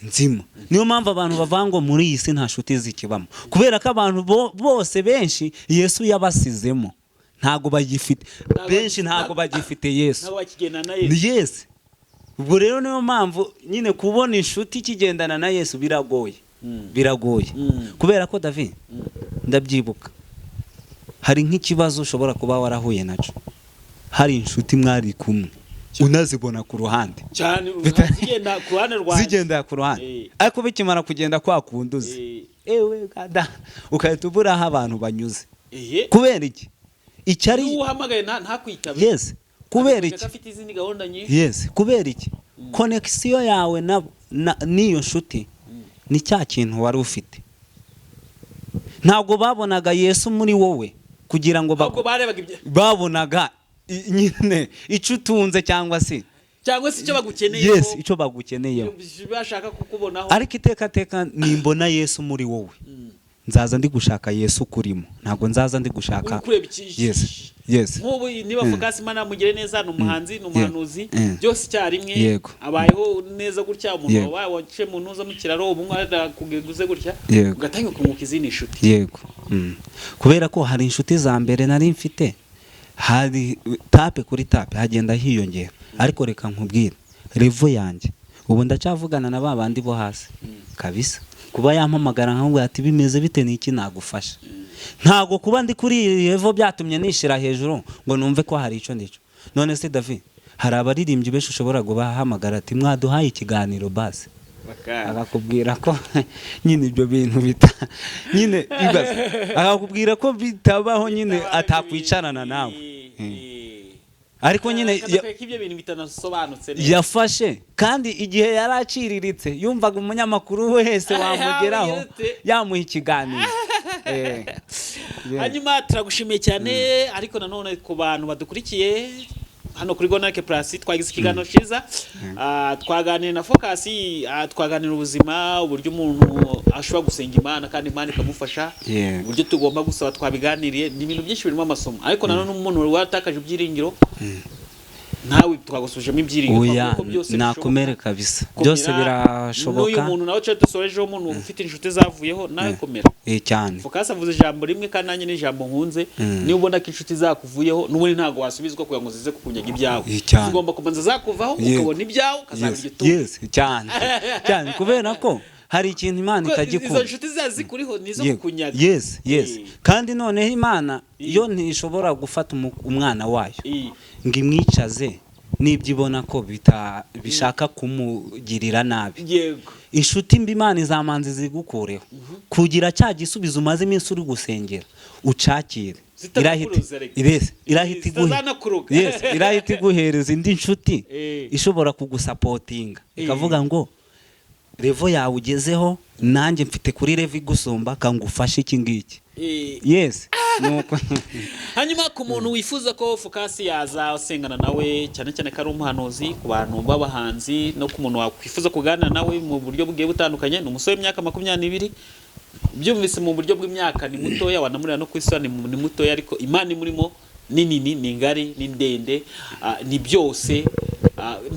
nzima. Niyo mpamvu abantu bavuga ngo muri iyi si nta nshuti zikibamo, kubera ko abantu bose benshi Yesu yabasizemo, ntago bagifite. Benshi ntago bagifite Yesu. Ntabwo bakigendana na Yesu. Ni Yesu. Ubwo rero niyo mpamvu nyine kubona inshuti ikigendana na Yesu biragoye, biragoye. Kubera ko David, ndabyibuka, hari nk'ikibazo ushobora kuba warahuye nacyo, hari inshuti mwari kumwe unazibona ku ruhande cyane, zigenda ku ruhande rwanjye. Zigenda ku ruhande. Ariko bikimara kugenda kwa kundi uzi, ewe gada, ugahita ubura aho abantu banyuze. Kubera iki? Icyo ari N'uwo uhamagaye ntakwitabe. Yes, kubera Akakwereka iki? ko afite izindi gahunda nyinshi. Yes, kubera iki? Connexion yawe n'iyo nshuti ni cya kintu wari ufite. Ntabwo babonaga Yesu muri wowe kugira ngo Ahubwo barebaga ibyo babonaga nyine icyo utunze cyangwa se cyangwa se icyo bagukeneyeho. Yes, icyo bagukeneyeho. Bashaka kukubonaho. Ariko iteka teka nimbona Yesu muri wowe, nzaza ndi gushaka Yesu kurimo, ntabwo nzaza ndi gushaka Uri kureba iki? Yes. Nk'ubu niba Focus, Imana mugire neza, ni umuhanzi, ni umuhanuzi, byose icyarimwe. Abayeho neza gutya umuntu wabaye waciye mu ntuza mu kiraro, ubu ngubu gutya, ugatangira kunguka izindi nshuti. Yego. Kubera ko hari inshuti za mbere nari mfite, hari étape kuri étape hagenda hiyongera. Ariko reka nkubwire, level yanjye ubu ndacyavugana na ba bandi bo hasi kabisa. Kuba yampamagara nkamubwira ati: "Bimeze bite? Ni iki nagufasha?" Ntabwo kuba ndi kuri iyi level byatumye nishira hejuru ngo numve ko hari icyo ndicyo. None se David, hari abaririmbyi benshi ushobora kubahamagara ati: "Mwaduhaye ikiganiro basi?" Akakubwira ko nyine ibyo bintu bita nyine ibaze, akakubwira ko bitabaho nyine, atakwicarana nawe. Ariko nyine Akatwereka ibyo bintu bitanasobanutse neza. Yafashe kandi igihe yari aciriritse, yumvaga umunyamakuru wese wamugeraho yamuha ikiganiro. Hanyuma turagushimiye cyane. Ariko nanone ku bantu badukurikiye hano kuri Gonarike Plus, twagize ikiganiro cyiza. Twaganiriye na Focus, twaganira ubuzima, uburyo umuntu ashobora gusenga Imana kandi Imana ikamufasha, uburyo tugomba gusaba. Twabiganiriye, ni ibintu byinshi birimo amasomo. Ariko nanone umuntu watakaje ibyiringiro, nawe twagusubijemo ibyiringiro. Oya, Twavuga ko byose nakomere bishoboka. kabisa. Komera. Byose birashoboka. N'uyu muntu nawe cyo dusorejeho, umuntu ufite inshuti zavuyeho, nawe komera. Cyane. Focus avuze ijambo rimwe kandi nanjye ni ijambo nkunze: niba ubona ko inshuti zakuvuyeho, n'ubundi ntabwo wasubizwa kugira ngo zize kukunyaga ibyawe. Cyane. Zigomba kubanza zakuvaho, ukabona ibyawe, ukazabira igitugu. Yes, cyane cyane, kubera ko hari ikintu Imana Kuko izo itajya. nshuti ziba zikuriho ni izo kukunyaga. Yes. Kandi noneho Imana yo ntishobora gufata umwana wayo ngo imwicaze n'ibyo ibona ko bishaka kumugirira nabi. Inshuti mbi Imana izamanza zigukureho kugira cya gisubizo umaze iminsi uri gusengera ucakire. Zitanakuruza reka. Yes, irahita iguhe Zitazanakuruga. Yes, irahita iguhereza indi nshuti ishobora kugusapotinga, ikavuga ngo: "Level yawe ugezeho, nanjye mfite kuri level igusumba, kangufashe iki ngiki." Yes, nuko. Hanyuma ku muntu wifuza ko Focus yaza asengana nawe, cyane cyane ko ari umuhanuzi ku bantu b'abahanzi, no ku muntu wakwifuza kuganira nawe mu buryo bugiye butandukanye, ni umusore w'imyaka 22. Byumvise mu buryo bw'imyaka ni mutoya, wanamureba no ku isura ni mutoya, ariko Imana imurimo ni nini, ni ngari, ni ndende, ni byose,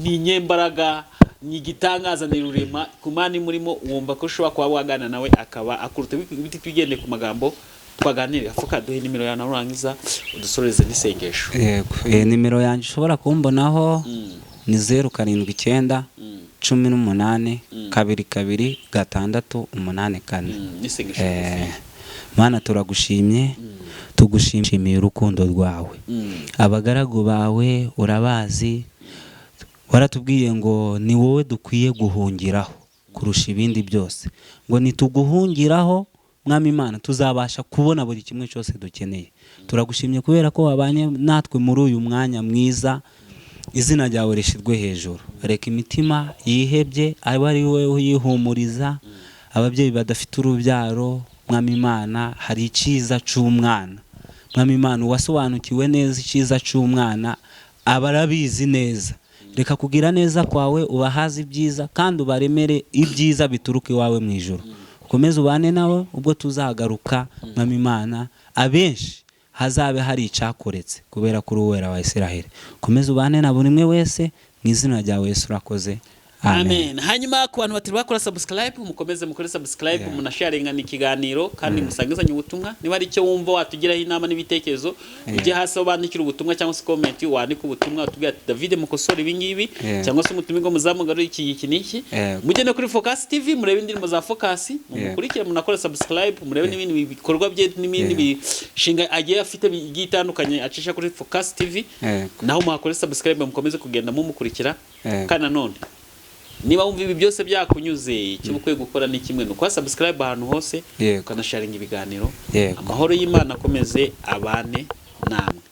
ni inyembaraga, ni igitangaza, ni rurema. Ku Mana imurimo, wumva ko ushobora kuba waganira nawe akaba akuruta tugendeye ku magambo twaganiriye. Afuka duhe nimero yawe, nawe urangiza udusoreze n'isengesho. Yego, nimero yanjye ushobora kumbonaho ni 079 18 22 684. N'isengesho. Mana, turagushimye, tugushimiye urukundo rwawe. Abagaragu bawe urabazi, waratubwiye ngo ni wowe dukwiye guhungiraho kurusha ibindi byose, ngo nituguhungiraho, Mwami Imana, tuzabasha kubona buri kimwe cyose dukeneye. Turagushimye kubera ko wabanye natwe muri uyu mwanya mwiza. Izina ryawe rishyirwe hejuru. Reka imitima yihebye abe ari wowe uyihumuriza. Ababyeyi badafite urubyaro, Mwami Imana, hari icyiza cy'umwana. Mwami Imana, uwasobanukiwe neza icyiza cy'umwana aba arabizi neza. Reka kugira neza kwawe ubahaze ibyiza kandi ubaremere ibyiza bituruka iwawe mu ijuru. Ukomeze ubane nawe ubwo tuzagaruka. Mwami Imana, abenshi Hazabe hari icakoretse kubera kuri Uwera wa Isiraheli. Komeza ubane na buri umwe wese mu izina ryawe Yesu, urakoze, amen. Amen. Hanyuma ku bantu batari bakora subscribe, mukomeze mukore subscribe, munasharingana ikiganiro kandi musangizanye ubutumwa. Niba hari icyo wumva watugiraho inama n'ibitekerezo, ujye hasi aho bandikira ubutumwa cyangwa se comment, wandike ubutumwa utubwira ati: "David, mukosore ibi ngibi," cyangwa se "Umutumirwa muzamugarure iki, iki n'iki." Mujye no kuri Focus TV, murebe indirimbo za Focus, mumukurikire, munakore subscribe, murebe n'ibindi bikorwa bye n'ibindi bishinga agiye afite bigiye itandukanye acisha kuri Focus TV. Naho muhakore subscribe, mukomeze kugenda mumukurikira. Kandi nanone niba wumva ibi byose byakunyuze, icyo ukwiye gukora ni kimwe, ni ukuba subscribe ahantu hose, ukanasharinga ibiganiro. Amahoro y'Imana akomeze abane namwe.